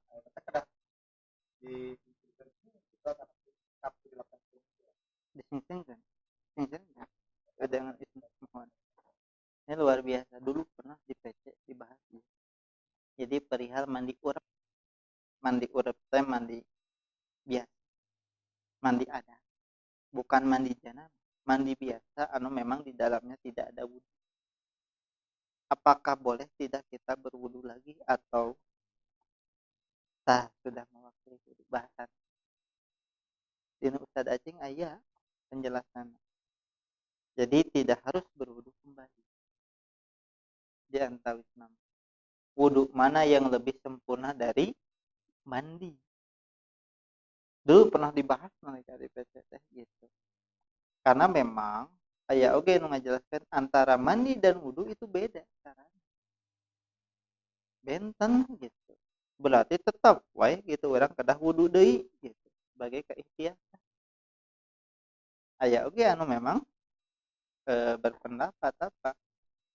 dengan mohon. Ini luar biasa, dulu pernah di PC dibahas ya. Jadi perihal mandi urap teh mandi biasa, mandi ada, bukan mandi janabah, mandi biasa anu memang di dalamnya tidak ada wudu. Apakah boleh tidak kita berwudu lagi atau tah sudah mewakili wudu bahasan. Dina Ustaz Acing aya penjelasan. Jadi tidak harus berwudu kembali. Di antawis nama. Wudu mana yang lebih sempurna dari mandi? Dulu pernah dibahas mereka di PCT gitu. Karena memang aya oge nu ngajelaskeun antara mandi dan wudu itu beda caranya. Benten gitu. Berarti tetap wae gitu orang kedah wudu deui gitu sebagai keikhtiaran. Aya oge anu memang berpendapat apa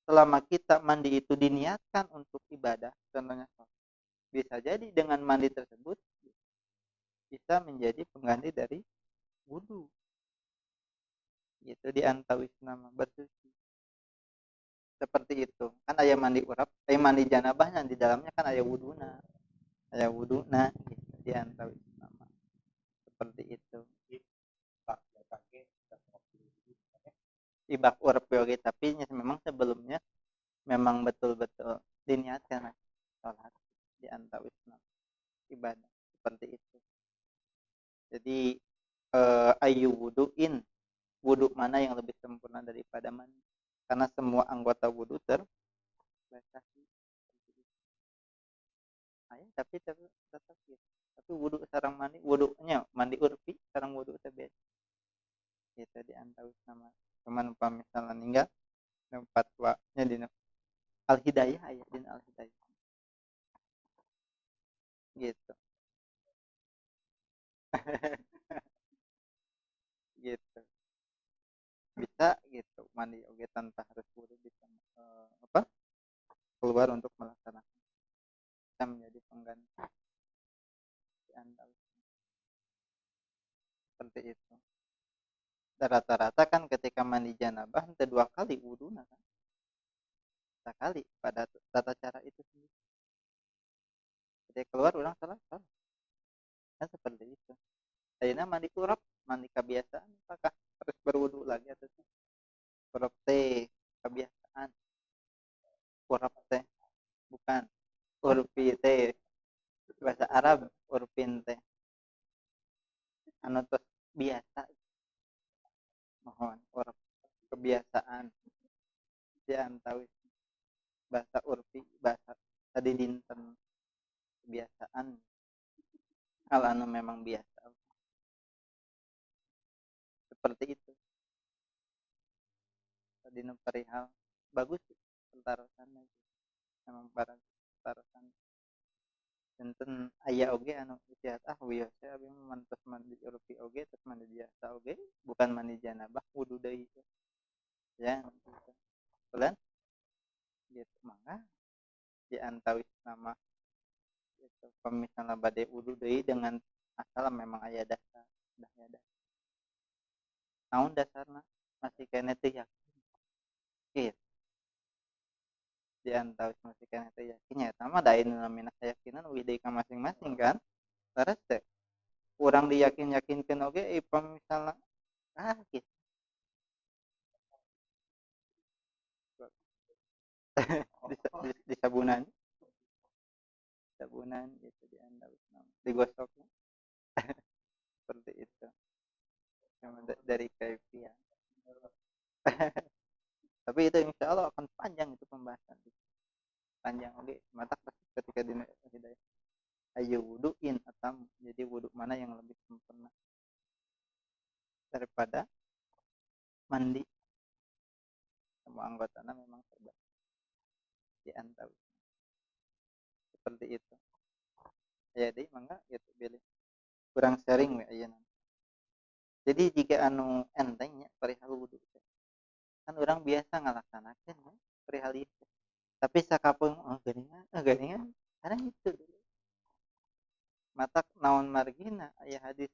selama kita mandi itu diniatkan untuk ibadah, contohnya bisa jadi dengan mandi tersebut bisa menjadi pengganti dari wudu gitu di antawis nama bersuci seperti itu. Kan aya mandi urap, aya mandi janabahnya di dalamnya kan aya wuduna gitu di antawis nama seperti itu. Ibak urap oge tapi memang sebelumnya memang betul-betul diniatkan salat di antawis nama ibadah seperti itu. Jadi ayu wuduin, wudu mana yang lebih sempurna daripada mandi? Karena semua anggota wudu terbasahi. Ayo, tapi tetap gitu. Tapi wudu sareng mandi, wudunya mandi urfi sareng wudu teh beda. Gitu di antawis nama. Cuman upami misalnya ninggal fatwanya dina Al Hidayah aya dina Al Hidayah. Gitu. Gitu. Bisa gitu mandi oge tanpa harus wudu bisa keluar untuk melaksanakan, bisa menjadi pengganti di antawis seperti itu. Rata-rata kan ketika mandi janabah henteu dua kali wuduna kan, sekali pada tata cara itu sendiri. Ketika keluar orang salah kan seperti itu. Ayeuna mandi urap, mandi kebiasaan apakah Harus berwudu lagi atau tidak? Urap teh kebiasaan. Urap teh bukan urfi teh bahasa Arab urfin teh anu tos biasa. Mohon urap kebiasaan di antawis bahasa urfi bahasa tadi dinten kebiasaan hal anu memang biasa seperti itu. Tadi nu perihal bagus pentarosan memang barang pentarosan dinten aya oge anu istihad ah wios ya abi mah tos mandi urfi oge terus mandi biasa oge bukan mandi janabah wudu deui ya bulan gitu mangga di antawis nama gitu pemisalna bade wudu deui dengan asal memang aya dasar dah aya dasar naon dasarna masih keneh teu yakin gitu di antawis masih keneh teu yakin nya eta mah da anu namina keyakinan uih deui ka masing-masing kan leres teh urang diyakin-yakinkeun oge pamisalna ah gitu di sabunan sabunan gitu di antawis digosok seperti itu dari kaifiah. Tapi itu insya Allah akan panjang itu pembahasan panjang oke mata ketika di hidayah ayu wuduin atam jadi wudu mana yang lebih sempurna daripada mandi semua anggotanya memang serba di antawis seperti itu. Jadi mangga gitu bilih kurang sharing we ayeuna. Jadi jika anu entengnya perihal wudu kan orang biasa ngalaksanakeun ya, perihal itu. Tapi sakapeung oh geuningan, oh geuningan karena itu matak naon margina aya hadis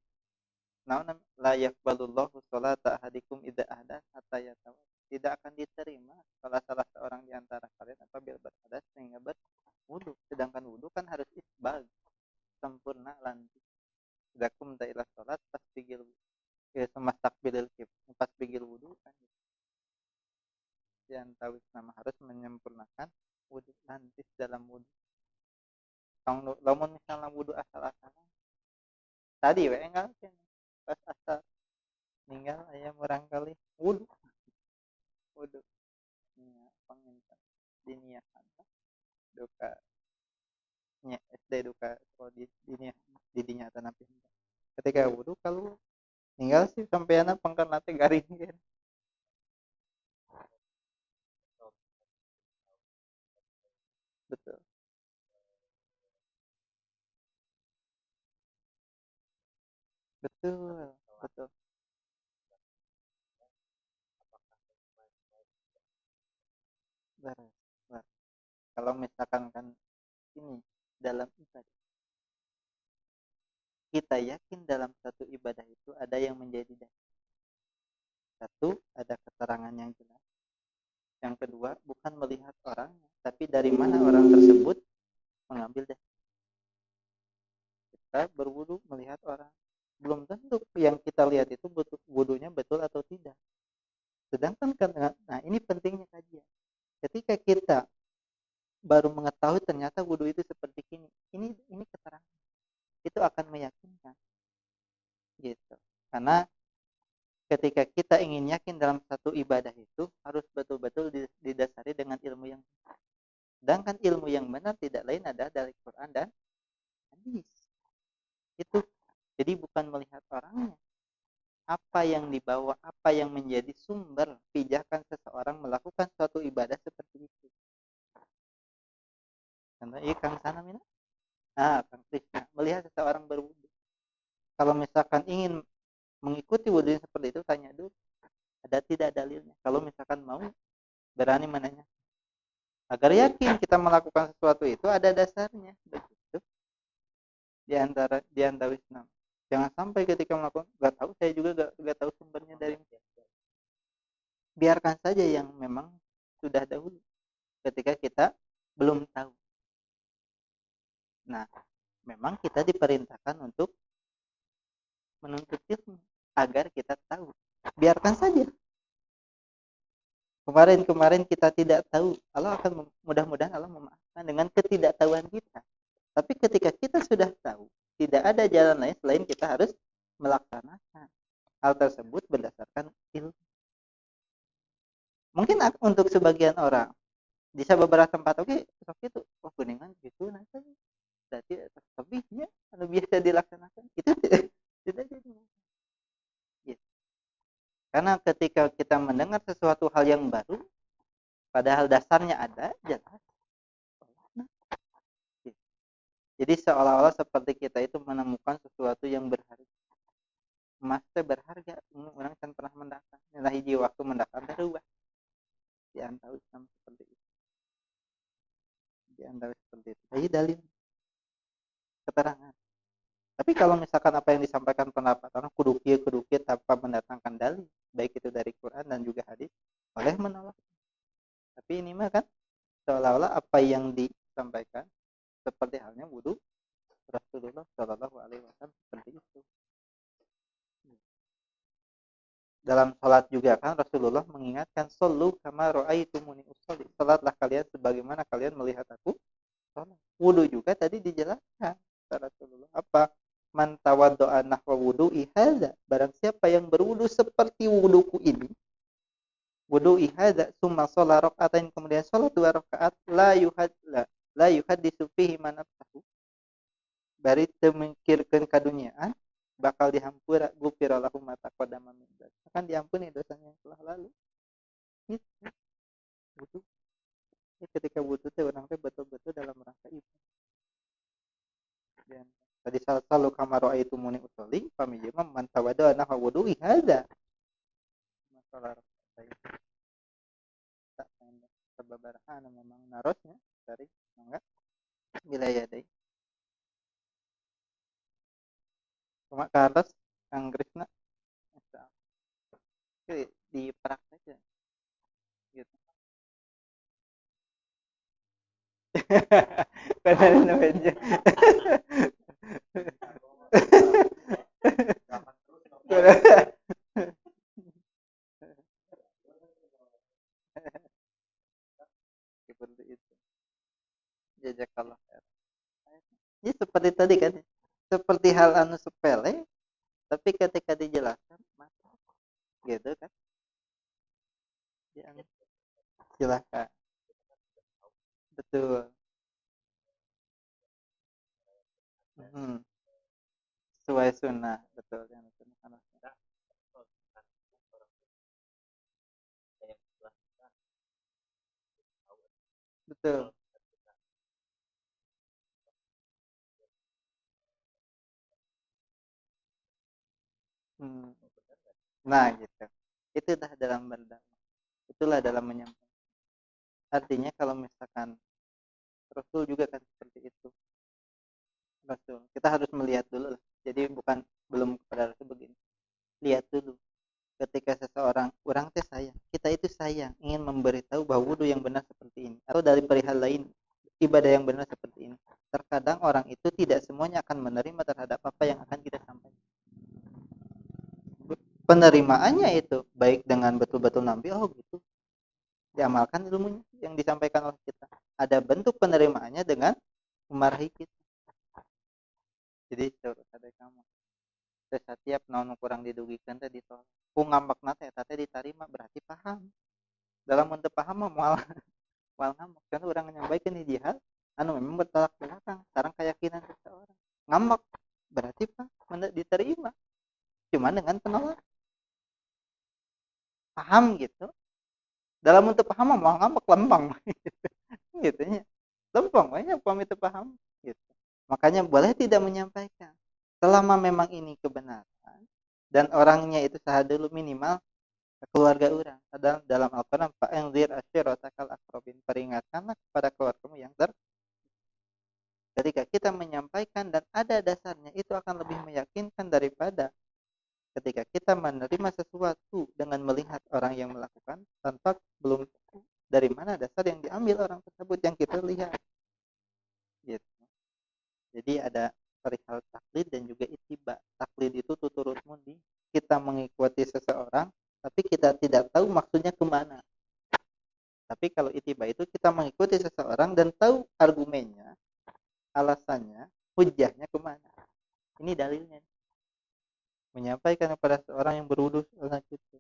naon la yaqbalullahu sholata ahadikum idza ahdas hatta yatawadda. Tidak akan diterima salah salah seorang di antara kalian apabila berhadas sehingga berwudu. Sedangkan wudu kan harus isbag sempurna lantik. Idza qumta ila sholat fasbigil ya semastaqbilil qiblah fasbigil wudu kan. Di antawis nama harus menyempurnakan wudu lantis dalam wudu. Lamun misalnya wudu asal-asalan tadi we enggal pas asal ninggal aya murangkali wudu. Wudu nya panginten diniahan duka nya SD duka sekolah di dinia di dinya tanapi ketika wudu kalau ninggal sih sampeana pangkarna teh garing kan. Betul. Betul, betul. Beres, beres. Kalau misalkan kan ini dalam ibadah kita yakin dalam satu ibadah itu ada yang menjadi dasar. Satu, ada keterangan yang jelas. Yang kedua, bukan melihat orangnya, tapi dari mana orang tersebut mengambil dasar. Kita berwudu melihat orang, belum tentu yang kita lihat itu betul, wudunya betul atau tidak. Sedangkan karena, nah ini pentingnya kajian. Ketika kita baru mengetahui ternyata wudu itu seperti ini keterangan. Itu akan meyakinkan. Gitu. Karena ketika kita ingin yakin dalam satu ibadah itu harus betul-betul didasari dengan ilmu yang benar. Sedangkan ilmu yang benar tidak lain adalah dari Quran dan hadis. Itu. Jadi bukan melihat orangnya. Apa yang dibawa, apa yang menjadi sumber pijakan seseorang melakukan suatu ibadah seperti itu. Karena iya Kang sana mina. Nah, Kang Krisna melihat seseorang berwudu. Kalau misalkan ingin mengikuti wudu seperti itu, tanya dulu ada tidak dalilnya. Kalau misalkan mau berani menanya agar yakin kita melakukan sesuatu itu ada dasarnya, begitu. Di antara di antawis nama. Jangan sampai ketika melakukan nggak tahu, saya juga nggak tahu sumbernya dari mana. Biarkan saja yang memang sudah dahulu ketika kita belum tahu. Nah, memang kita diperintahkan untuk menuntut ilmu agar kita tahu. Biarkan saja. Kemarin-kemarin kita tidak tahu, Allah akan mudah-mudahan Allah memaafkan dengan ketidaktahuan kita. Tapi ketika kita sudah tahu, tidak ada jalan lain selain kita harus melaksanakan hal tersebut berdasarkan ilmu. Mungkin untuk sebagian orang di beberapa tempat oke, sok itu oh kuningan gitu nanti berarti lebihnya kalau biasa dilaksanakan itu tidak jadi. Gitu. Karena ketika kita mendengar sesuatu hal yang baru, padahal dasarnya ada, jelas. Gitu. Jadi seolah-olah seperti kita itu menemukan sesuatu yang berharga. Emas teh berharga, orang kan pernah mendakan. Nah, hiji waktu mendakan teh rubah. Di antara sama seperti itu. Di antara seperti itu. Jadi dalil keterangan. Tapi kalau misalkan apa yang disampaikan pendapat orang kudu kieu tanpa mendatangkan dalil, baik itu dari Quran dan juga hadis, boleh menolak. Tapi ini mah kan seolah-olah apa yang disampaikan seperti halnya wudu Rasulullah Shallallahu Alaihi Wasallam seperti itu. Dalam sholat juga kan Rasulullah mengingatkan shollu kama ra'aitumuni usholli. Sholatlah kalian sebagaimana kalian melihat aku sholat. Wudu juga tadi dijelaskan Rasulullah apa? Man tawaddo'a nahwa wudu'i hadza, barang siapa yang berwudu seperti wuduku ini, wudu'i hadza summa sholat raka'atain, kemudian sholat 2 rakaat, la yuhaddisu fihi man nafsahu, bari teu mikirkeun kaduniaan, bakal dihampura gufira lahu ma taqaddama min dzanbi, akan diampuni dosanya yang telah lalu. Gitu. Wudu. Ya, ketika wudu teh urang teh betul-betul dalam rangka itu. Dan tadi selalu kama ra'aitumuni usolli, pamijema man tawadda nahwa wudu'i hadza. Masalah saya tak sababaraha memang narosnya dari mangga wilayah deui. Cuma ke atas Kang Krisna di praktek ya gitu. Karena namanya seperti itu. Jazakallah khair. Ini seperti tadi kan, seperti hal anu sepele, tapi ketika dijelaskan mantap, gitu kan? Ya, silakan. Betul. Sesuai sunnah, betul yang sunnah. Betul. Nah gitu, itu dah dalam berdakwah, itulah dalam menyampaikan. Artinya kalau misalkan Rasul juga kan seperti itu. Rasul, kita harus melihat dulu lah. Jadi bukan belum kepada Rasul begini. Lihat dulu. Ketika seseorang, orang teh sayang, kita itu sayang, ingin memberitahu bahwa wudu yang benar seperti ini, atau dari perihal lain ibadah yang benar seperti ini. Terkadang orang itu tidak semuanya akan menerima terhadap apa yang akan kita sampaikan. Penerimaannya itu baik dengan betul-betul nabi, oh gitu, diamalkan ilmunya yang disampaikan oleh kita. Ada bentuk penerimaannya dengan memarahi kita. Jadi terus ada kamu. Setiap naon kurang didugikan teh ditolak. Ku ngambekna teh eta teh ditarima berarti paham. Dalam untuk paham mah moal moal ngambek. Karena urang nyampaikeun hiji hal anu memang bertolak belakang sareng keyakinan seseorang. Ngambek berarti paham diterima. Cuman dengan penolak. Paham gitu. Dalam untuk paham mah moal ngambek lempeng. Gitu nya. Lempeng we nya upami teu paham gitu. Makanya boleh tidak menyampaikan. Selama memang ini kebenaran dan orangnya itu saha dulu minimal keluarga orang. Ada dalam Al-Qur'an fa'anzir asyiratakal aqrabin, peringatkanlah kepada keluargamu yang ter. Ketika kita menyampaikan dan ada dasarnya, itu akan lebih meyakinkan daripada ketika kita menerima sesuatu dengan melihat orang yang melakukan tanpa belum tahu dari mana dasar yang diambil orang tersebut yang kita lihat. Gitu. Jadi ada perihal taklid dan juga ittiba. Taklid itu tuturut mundi. Kita mengikuti seseorang, tapi kita tidak tahu maksudnya kemana. Tapi kalau ittiba itu kita mengikuti seseorang dan tahu argumennya, alasannya, hujahnya kemana. Ini dalilnya. Menyampaikan kepada seorang yang berwudu gitu.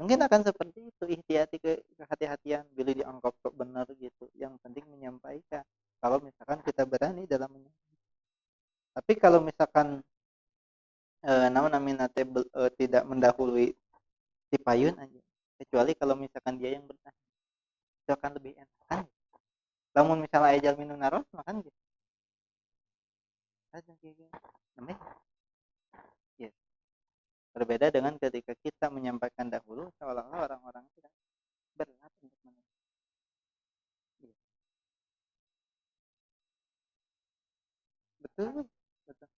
Mungkin akan seperti itu, ihtiyati kehati-hatian bila dianggap sok benar gitu. Yang penting menyampaikan. Kalau misalkan kita berani dalam menyampaikan. Tapi kalau misalkan namanya tidak mendahului si payun aja, kecuali kalau misalkan dia yang bertanya, itu akan lebih enak kan. Lamun misalnya aya jalmi nu naros makan gitu. Ada kayak gini. Namanya. Ya. Berbeda dengan ketika kita menyampaikan dahulu seolah-olah orang-orang tidak berat untuk menerima. Ya. Betul, betul.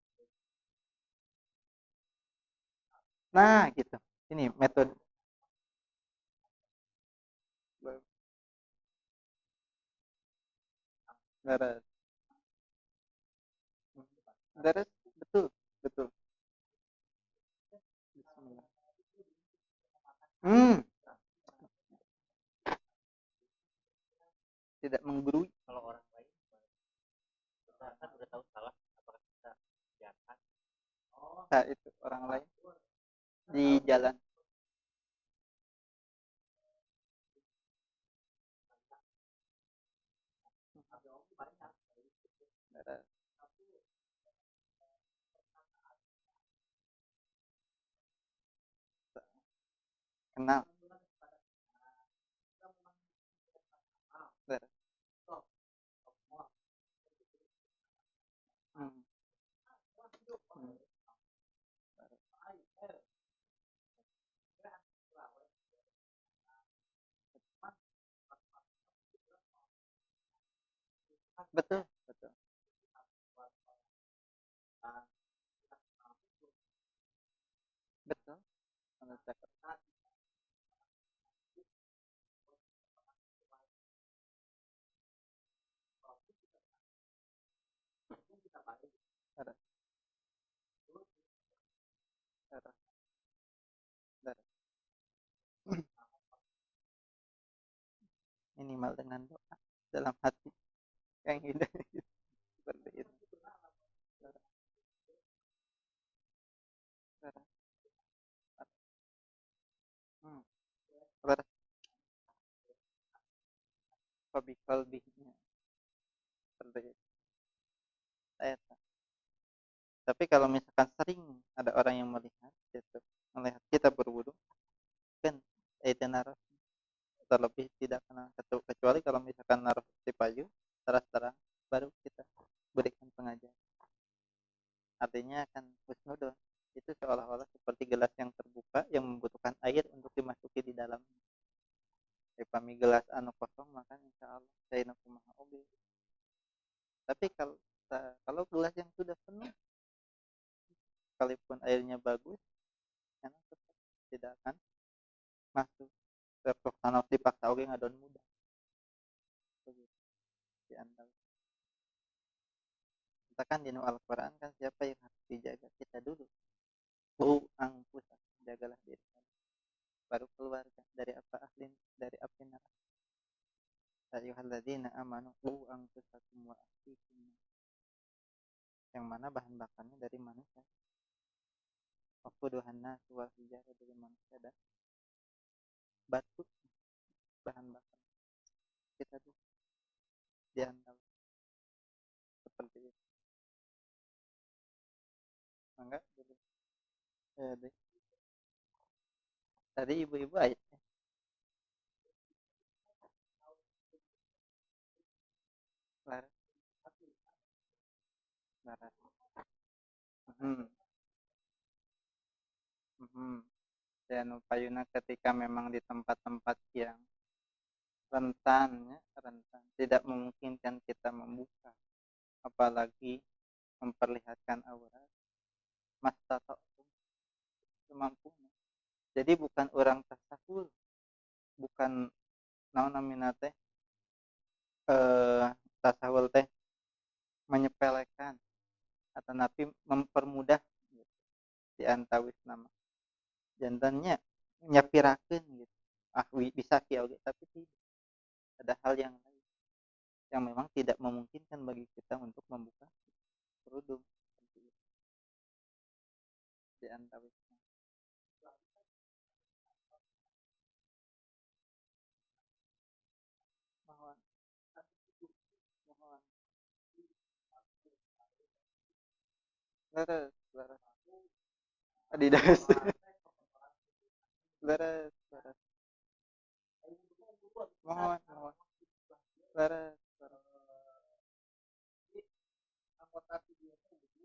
Nah, gitu. Ini metode. Beres. Beres, betul, betul. Bismillah. Tidak menggurui. Kalau orang lain kita kan udah tahu salah, apakah kita biarkan? Oh. Nah, itu orang lain di jalan. Kenal. Betul, betul. Betul. Minimal dengan doa dalam hati yang indah seperti itu. Qalbinya seperti itu. Tapi kalau misalkan sering ada orang yang melihat gitu, melihat kita berwudu kan itu naruh terlebih tidak kenal, kecuali kalau misalkan naruh di payu terang-terang baru kita berikan pengajaran. Artinya akan husnudon itu seolah-olah seperti gelas yang terbuka yang membutuhkan air untuk dimasuki di dalamnya. Pami gelas anu kosong maka insya Allah saya nu kumaha oge. Tapi kalau gelas yang sudah penuh sekalipun airnya bagus, karena tetap tidak akan masuk. Tetap tanah dipaksa oge ngadon mudah. Begitu. Di antara. Katakan di Al-Quran kan siapa yang harus dijaga? Kita dulu. Bu angpusa, jagalah diri kamu. Baru keluarga dari apa ahlin, dari api neraka. Ayyuhalladzina amanu qu anfusakum wa ahlikum. Yang mana bahan bakarnya dari manusia. Waquduhan nas wal hijarah, dari manusia dan batu bahan bakar. Kita tuh diandalkan seperti itu. Enggak jadi. Deh. Tadi ibu-ibu ayatnya. Laras. Laras. Dan upayuna ketika memang di tempat-tempat yang rentan, ya, rentan, tidak memungkinkan kita membuka, apalagi memperlihatkan aurat, mastata'tum, semampunya. Jadi bukan orang tasahul, bukan naon namina teh, tasahul teh menyepelekan atau napi mempermudah gitu, di antawis nama. Jantannya nyapirakeun gitu. Ah bisa kieu oge tapi tidak. Ada hal yang lain yang memang tidak memungkinkan bagi kita untuk membuka kerudung. Di antawisna. Mohon. Mohon. Leres, leres. Adidas. Leres, leres. Mohon, mohon. Leres, leres.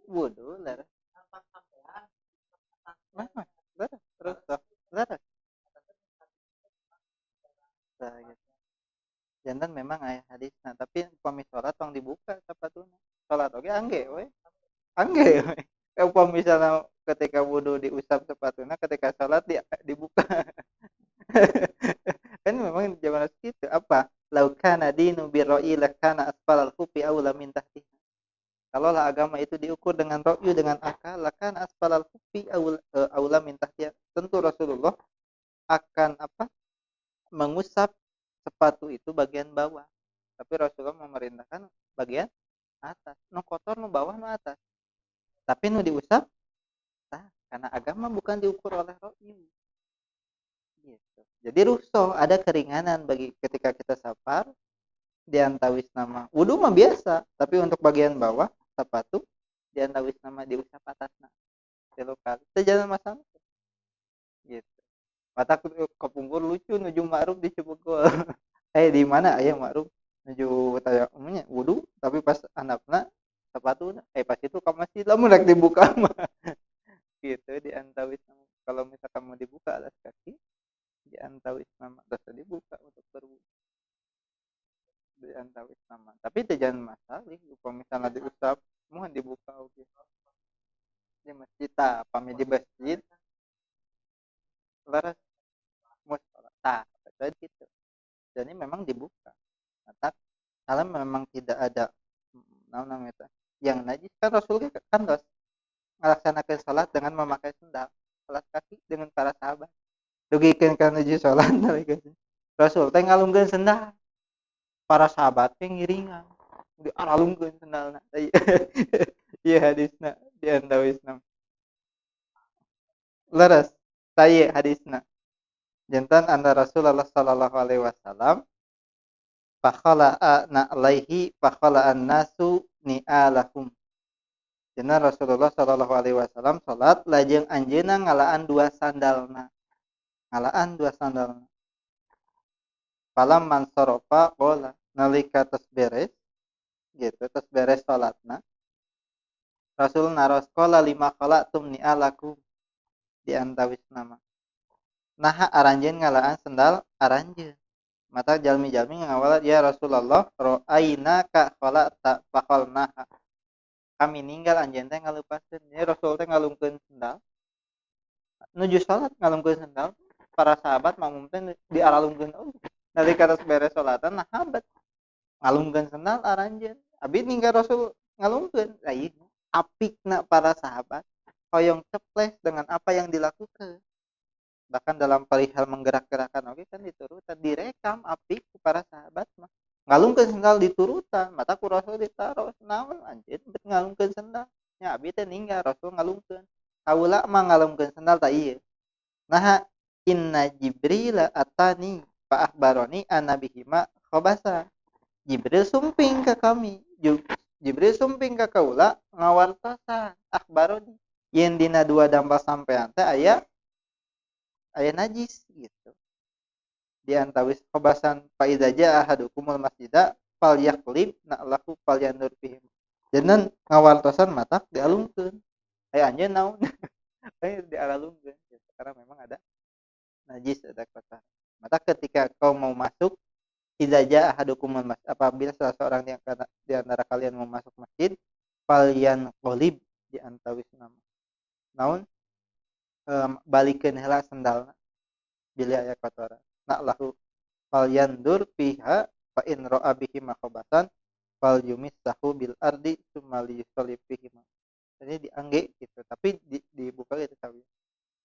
Wudu, leres. Mah, leres, terus toh, leres. Nah, gitu. Jantan memang aya hadisna, tapi upami salat tong dibuka sapatuna. Salat oge angge we. Angge we. Upami misalna ketika wudu diusap sepatuna, ketika salat dibuka. Kan memang zaman itu apa? Laukana dinu birra'i lakana asfalal khufi aula min tahtiha. Kalaulah agama itu diukur dengan ra'yu, dengan akal, lakana asfalal khufi aula min tahtiha. Tentu Rasulullah akan apa? Mengusap sepatu itu bagian bawah. Tapi Rasulullah memerintahkan bagian atas. Nu kotor nu bawah nu atas. Tapi nu diusap, nah, karena agama bukan diukur oleh ra'yu. Gitu. Jadi rukhsah, ada keringanan bagi ketika kita safar di antawis nama. Wudu mah biasa, tapi untuk bagian bawah sepatu di antawis nama diusap atasna. Tilu kali. Teu jalan masalah. Gitu. Mata kepungkur lucu nuju ma'ruf di Cibogor. Di mana aya ma'ruf nuju tayamumnya wudu tapi pas handapna sepatuna pas itu ka masjid lamun rek dibuka mah. Gitu di antawis nama. Kalau misalkan mau dibuka alas kaki di antawis nama terus dibuka untuk berwudu. Di antawis nama. Tapi teu jangan masalah upami misalna diusap mohon dibuka oge. Di masjid ta pami di masjid leres musola tah tadi gitu. Jadi memang dibuka. Nah, kalau memang tidak ada naon namanya yang najis kan Rasul kan terus melaksanakan salat dengan memakai sendal, salat kaki dengan para sahabat. Dugikeun ka nuju salat Rasul teh ngalungkeun sendal. Para sahabat teh ngiringan diaralungkeun sendalna. Ieu hadisna di antawisna. Leres tah hadisna. Jantan anna Rasulullah sallallahu alaihi wasallam fakhala'a na'laihi fakhala'an nasu ni'alahum. Jantan Rasulullah sallallahu alaihi wasallam salat lajeng anjeunna ngalaan dua sandalna. Ngalaan dua sandalna. Falam mansarafa qala nalika tos beres gitu, tos beres salatna. Rasul naros qala lima khala'tum ni'alakum di antawis nama. Naha aranjeun ngalaan sendal aranjeun. Mata jalmi-jalmi ngawalat ya Rasulullah ra'aina ka khala'ta faqalnaha. Kami ninggal anjeun teh ngaleupaseun. Ya Rasul teh ngalungkeun sendal. Nuju salat ngalungkeun sendal, para sahabat makmum teh diaralungkeun. Oh, nalika tos beres salatan nah habat. Ngalungkeun sendal aranjeun. Abi ninggal Rasul ngalungkeun. Lah ieu apikna para sahabat hoyong ceples dengan apa yang dilakukan. Bahkan dalam perihal menggerak-gerakan oke kan diturutan, direkam apik ku para sahabat mah. Ngalungkeun sendal diturutan, mata ku Rasul ditaros naon anjeun bet ngalungkeun sendal. Nya abi teh ninggal Rasul ngalungkeun. Kaula mah ngalungkeun sendal ta ieu. Naha inna Jibril atani fa akhbarani anna bihima khabasa. Jibril sumping ka kami. Jibril sumping ka kaula ngawartosan akhbaroni yen dina dua dampal sampean teh aya najis gitu. Di antawis khabasan fa idza jaa ahadukumul masjida falyaqlib na'lahu falyandur fihim. Jangan ngawartosan matak dialungkeun. Aya anjeun naon? Aya dialungkeun gitu. Karena memang ada najis, ada kotor. Maka ketika kau mau masuk idza jaa ahadukumul masjid, apabila salah seorang di antara kalian mau masuk masjid falyanqlib di antawis nama. Naon? Balikeun heula sendalna bila aya kotoran. Na'lahu falyandur fiha fa in ra'a bihi makhabatan falyumissahu bil ardi tsumma liyusalli fihi. Jadi diangge gitu, tapi dibuka gitu sawi.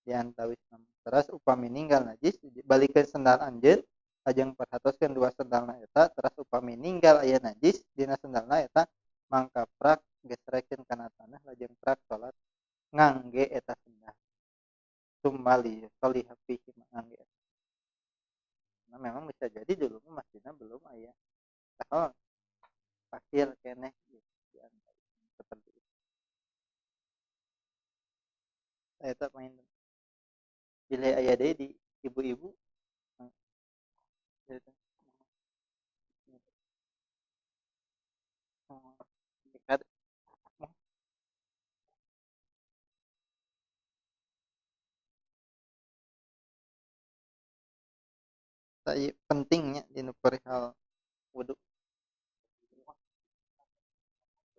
Di antawis teras upami ninggal najis balikeun sendal anjeun lajeng perhatoskeun dua sendalna eta teras upami ninggal aya najis dina sendalna eta mangka prak gesrekeun kana tanah lajeng prak salat ngangge eta sendal sumali sholiha fihi ngangge eta. Nah, memang bisa jadi dulu masjidna belum aya tahon pasir keneh gitu seperti itu. Eta main bila aya deui di ibu-ibu gitu. Pentingnya di perihal wudu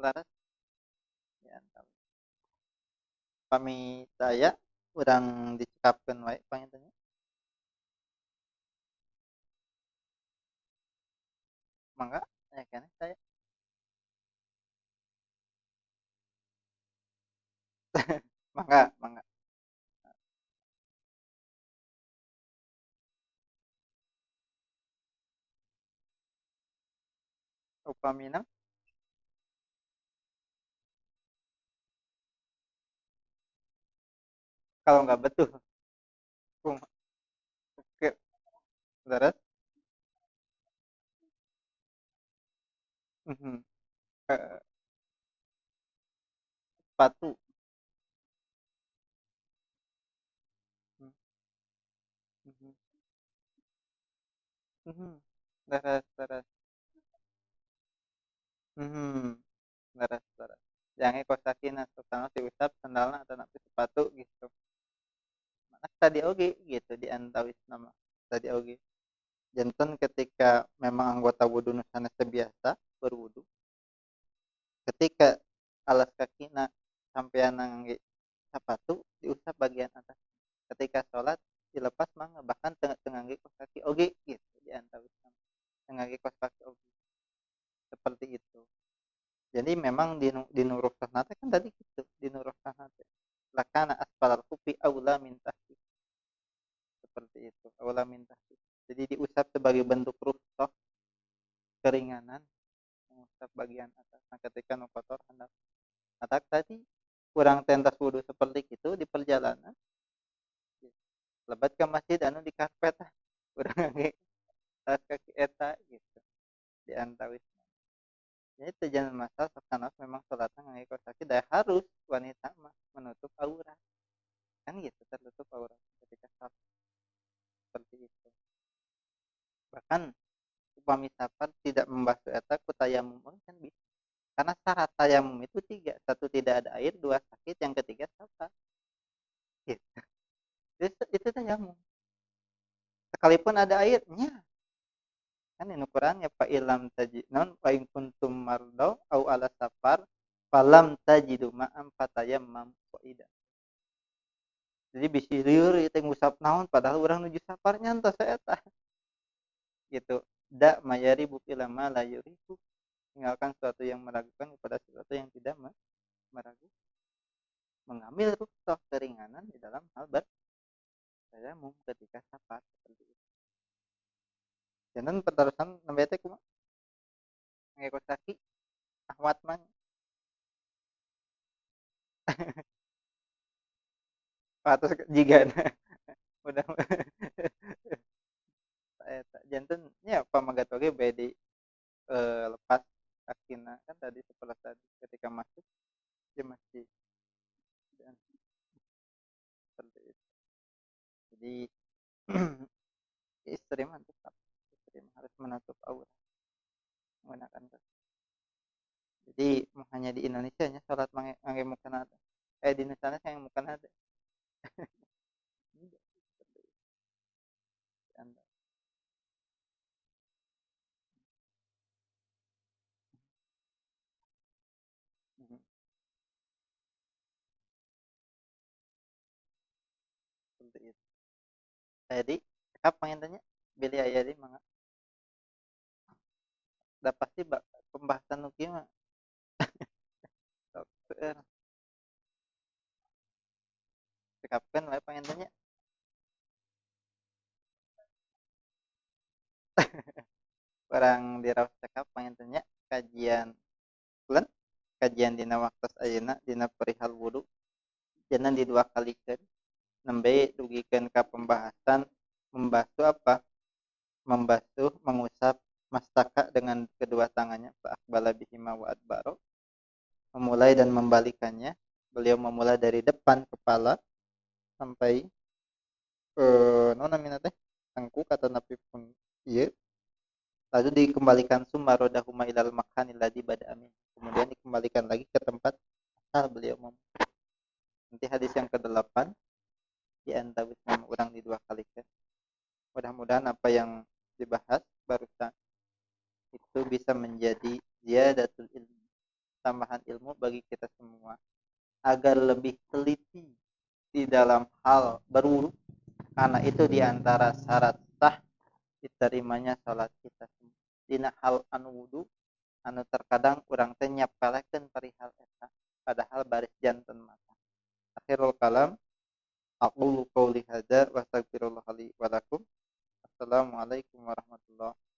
laras ya pami saya urang dicekapkeun wae panginten mangga aya keneh saya mangga mangga upamina kalau nggak betul oke terus sepatu terus terus terus terus jangan kos kaki nah diusap sendalna atau napi sepatu gitu. Nah, tadi oge gitu di antawis nama tadi oge janten ketika memang anggota wudu nu sanes biasa berwudu ketika alas kakina sampean ngangge sepatu diusap bagian atas ketika sholat dilepas mangga bahkan teu ngangge kos kaki oge gitu di antawis nama teu ngangge kos kaki oge seperti itu. Jadi memang di nurukhsahna teh kan tadi gitu di nurukhsahna teh lakana asfalal khufi aula min tahti seperti itu aula min tahti. Jadi diusap sebagai bentuk rukhsah keringanan mengusap bagian atas. Nah, ketika nu kotor handap atak tadi kurang tentas wudu seperti itu di perjalanan lebat ke masjid anu di karpet urang ngangge tas kaki eta gitu di antawis. Jadi itu jangan masalah karena memang sholatnya ngangge kaos kaki dah harus wanita mah menutup aurat kan gitu tertutup aurat ketika sholat seperti itu. Bahkan upami safar tidak membasuh eta ku tayamum kan bisa karena syarat tayamum itu 3, 1 tidak ada air, 2 sakit, yang ketiga safar gitu. Itu tayamum sekalipun ada airnya kan ini Quran ya fa ilam taji non fa in kuntum mardo au ala safar falam tajidu ma'am fatayammam qaida. Jadi bisi lieur ieu teh ngusap naon padahal urang nuju safar nyantos eta gitu. Da mayaribu ila ma la yuribu, tinggalkan sesuatu yang meragukan kepada sesuatu yang tidak meragukan. Mengambil rukhsah keringanan di dalam hal bertayamum ketika safar seperti itu. Jangan pertarusan nembe teh kumaha? Ngangge kos kaki ahwat mah. Patos jigana. Udah. Eta janten nya pamagat oge bade lepas kakina kan tadi seperti tadi ketika masuk di masjid. Dan seperti itu. Jadi istri mah tetap harus menutup aurat menggunakan kaki. Jadi hanya di Indonesia nya salat ngangge mukena teh. Di Indonesia yang mukena teh. Seperti itu. Jadi, apa pengen tanya? Billy aya deui mangga. Udah pasti pembahasan nu kieu mah. Sok seueur. Cekapkeun we panginten nya. Kurang diraos cekap panginten nya kajian bulan kajian dina waktos ayeuna dina perihal wudu jangan didua kalikeun nembe dugikeun ka pembahasan membasuh apa membasuh mengusap mastaka dengan kedua tangannya fa aqbala bihima wa adbaro, memulai dan membalikannya. Beliau memulai dari depan kepala sampai naon namina teh tengkuk atau napi pun ieu, lalu dikembalikan summa rodahuma ilal makanil ladzi bada'a min, kemudian dikembalikan lagi ke tempat asal beliau mem. Nanti hadis yang ke-8 di antawis nama urang di dua kalikan. Mudah-mudahan apa yang dibahas barusan itu bisa menjadi ziyadatul ilmi, tambahan ilmu bagi kita semua agar lebih teliti di dalam hal berwudu, karena itu diantara syarat sah diterimanya salat kita semua. Dina hal anu wudu anu terkadang urang teh nyapelekeun perihal eta padahal baris janten mata. Akhirul kalam, aqulu qauli hadza wa astaghfirullah li wa lakum. Assalamualaikum warahmatullahi.